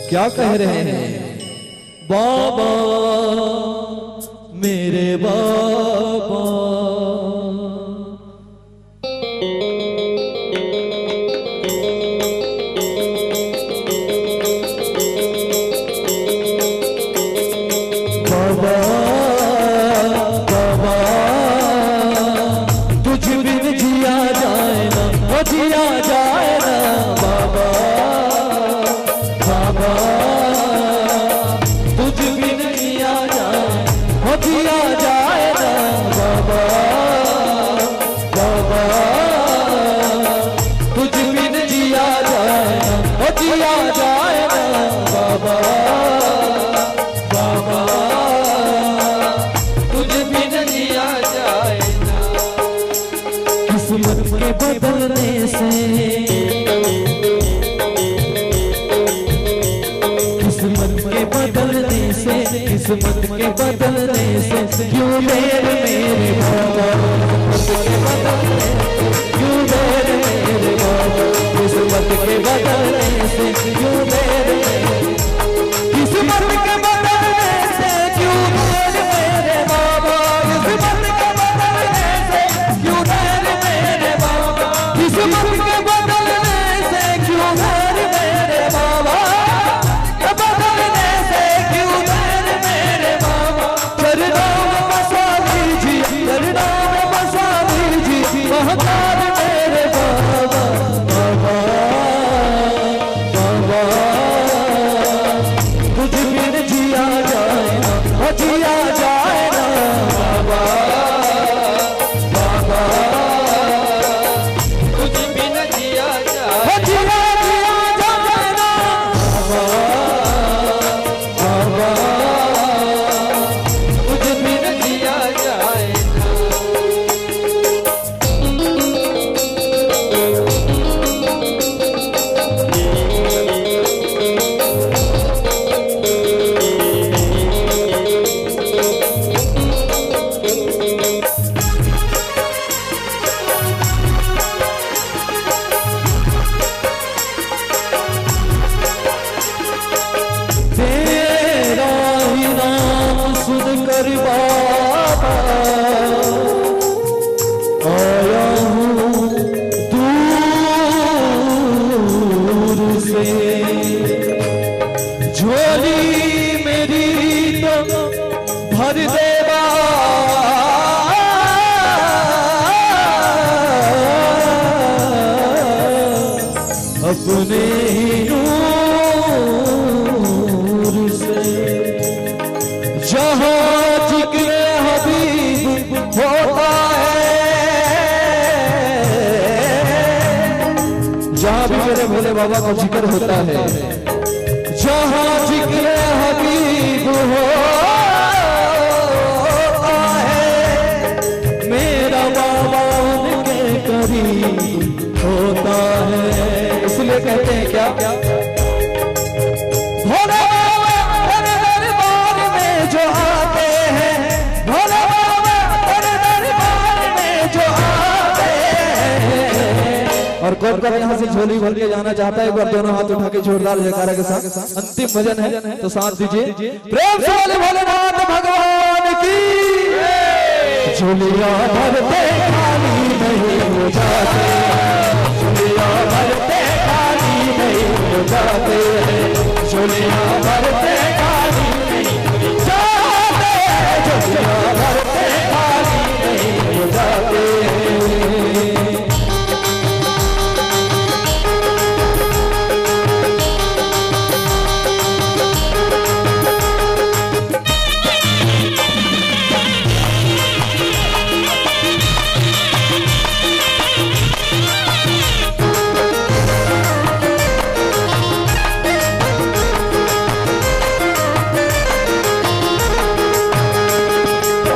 क्या कह रहे हैं? बाबा, मेरे बाबा। बाबा, बाबा, तुझ बिन जिया जाए ना, ओ जिया जाए ना बाबा। बाबा, तुझ बिन जिया जाए, ओ जिया जाए ना बाबा। बाबा, तुझ बिन जिया जाए ना, ओ जिया जाए ना बाबा। बाबा, तुझ बिन जिया जाए ना। किस्मत के बदलने से, किस्मत के बदलने से, किस्मत के बदलने से क्यों देर मेरे बाबा, किस्मत के बदलने से क्यों देर मेरे बाबा, किस्मत के बदलने से क्यों देर मेरे, किस्मत के बदलने से क्यों देर मेरे बाबा, किस्मत के बदलने से क्यों देर मेरे बाबा, किस्मत के बदलने से क्यों देर मेरे बाबा, बदलने से क्यों देर मेरे बाबा। चरणों में बसा लीजिए, चरणों में बसा लीजिए, महतार मेरे बाबा। बाबा, बाबा, तुझ बिन जिया जाए ना, ओ जिया जाए ना बाबा। बाबा, तुझ बिन जिया जाए, ओ जिया, जिया जाए ना बाबा। बाबा, तुझ बिन जिया जाए ना। तेरा ही नाम सुनकर बाबा आया हूँ दूर से। झोली मेरी तो भर दे बाबा अपने ही नूर से, जहाँ जिक्र हबीब होता है। जहाँ भी मेरे भोले बाबा का जिक्र होता है, जहाँ जिक्र हबीब होता है, मेरा बाबा उनके करीब होता है। इसलिए कहते हैं क्या, भोले बाबा हर दरबार में जो आते हैं, भोले बाबा हर दरबार में जो आते हैं। और कौन कौन यहाँ से झोली भर के जाना चाहता है, एक बार दोनों हाथ उठा के जोरदार जयकारा के साथ। अंतिम भजन है, तो साथ दीजिए। प्रेम से बोले भोलेनाथ भगवान की। झोलिया भरते खाली नहीं हो जाते, झोलिया भरते खाली नहीं हो जाते, झोलिया भरते खाली नहीं हो जाते, झोलिया भरते खाली नहीं हो जाते।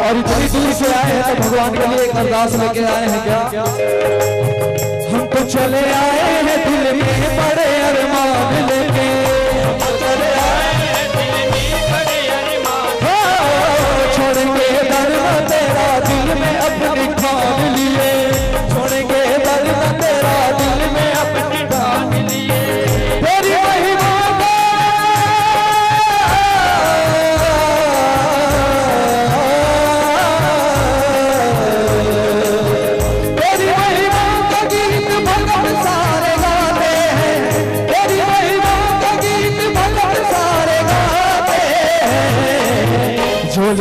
और इतनी दूर से आए हैं तो भगवान के लिए एक अरदास लेके आए हैं क्या? हम तो चले आए हैं दिल में बड़े अरमान लेके, हम तो चले आए हैं दिल में बड़े अरमान। हाँ, छोड़ के दर तेरा दिल में अपनी ठान लिए। और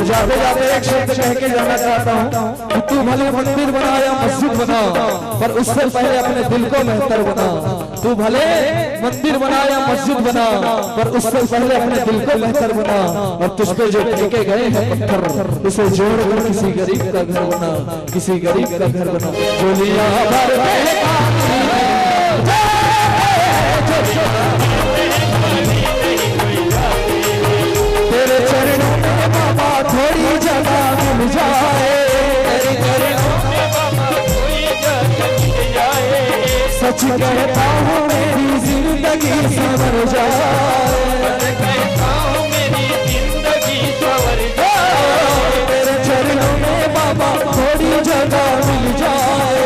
जाते जाते एक शब्द कह के जाना चाहता हूँ कि तू भले मंदिर बना या मस्जिद बना, पर उससे पहले अपने दिल को बेहतर बना। तू भले मंदिर बना या मस्जिद बना, पर उससे पहले अपने दिल को बेहतर बना। और तुझ पे जो फेंके गए हैं पत्थर, उसे जोड़ कर किसी गरीब का घर बना, किसी गरीब का घर बना। झोलियां भर के तेरे चरणों में बाबा थोड़ी जगह मिल जाए। सच कहता हूँ, मेरी जिंदगी संवर जाए। तेरे चरणों में बाबा थोड़ी जगह मिल जाए।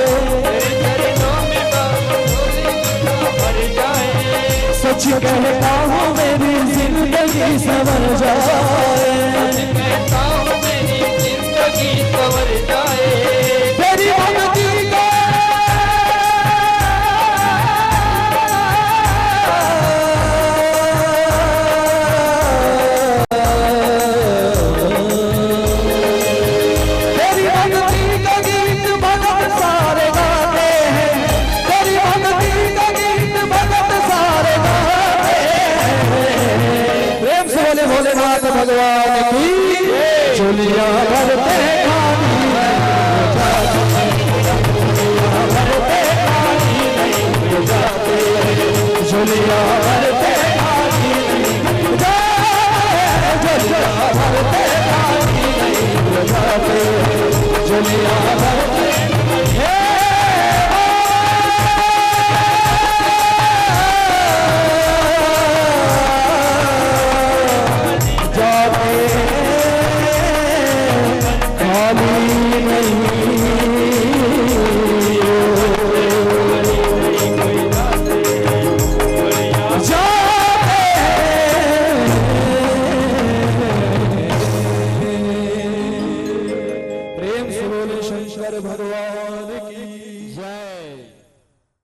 सच कहता हूँ, मेरी जिंदगी संवर जाए। तेरी भक्ति का तेरी भक्ति का गीत भजन सारे गाते हैं, तेरी भक्ति का गीत भजन सारे गाते हैं। प्रेम से बोले भोलेनाथ भगवान की। झोलियां भरते खाली नहीं हो जाते, झोलियां भरते खाली नहीं हो जाते, झोलियां भरते खाली नहीं हो जाते, झोलियां भरते खाली नहीं हो जाते, झोलियां भरते, हे जाते खाली नहीं जाते। प्रेम से बोले शंकर भगवान की जय।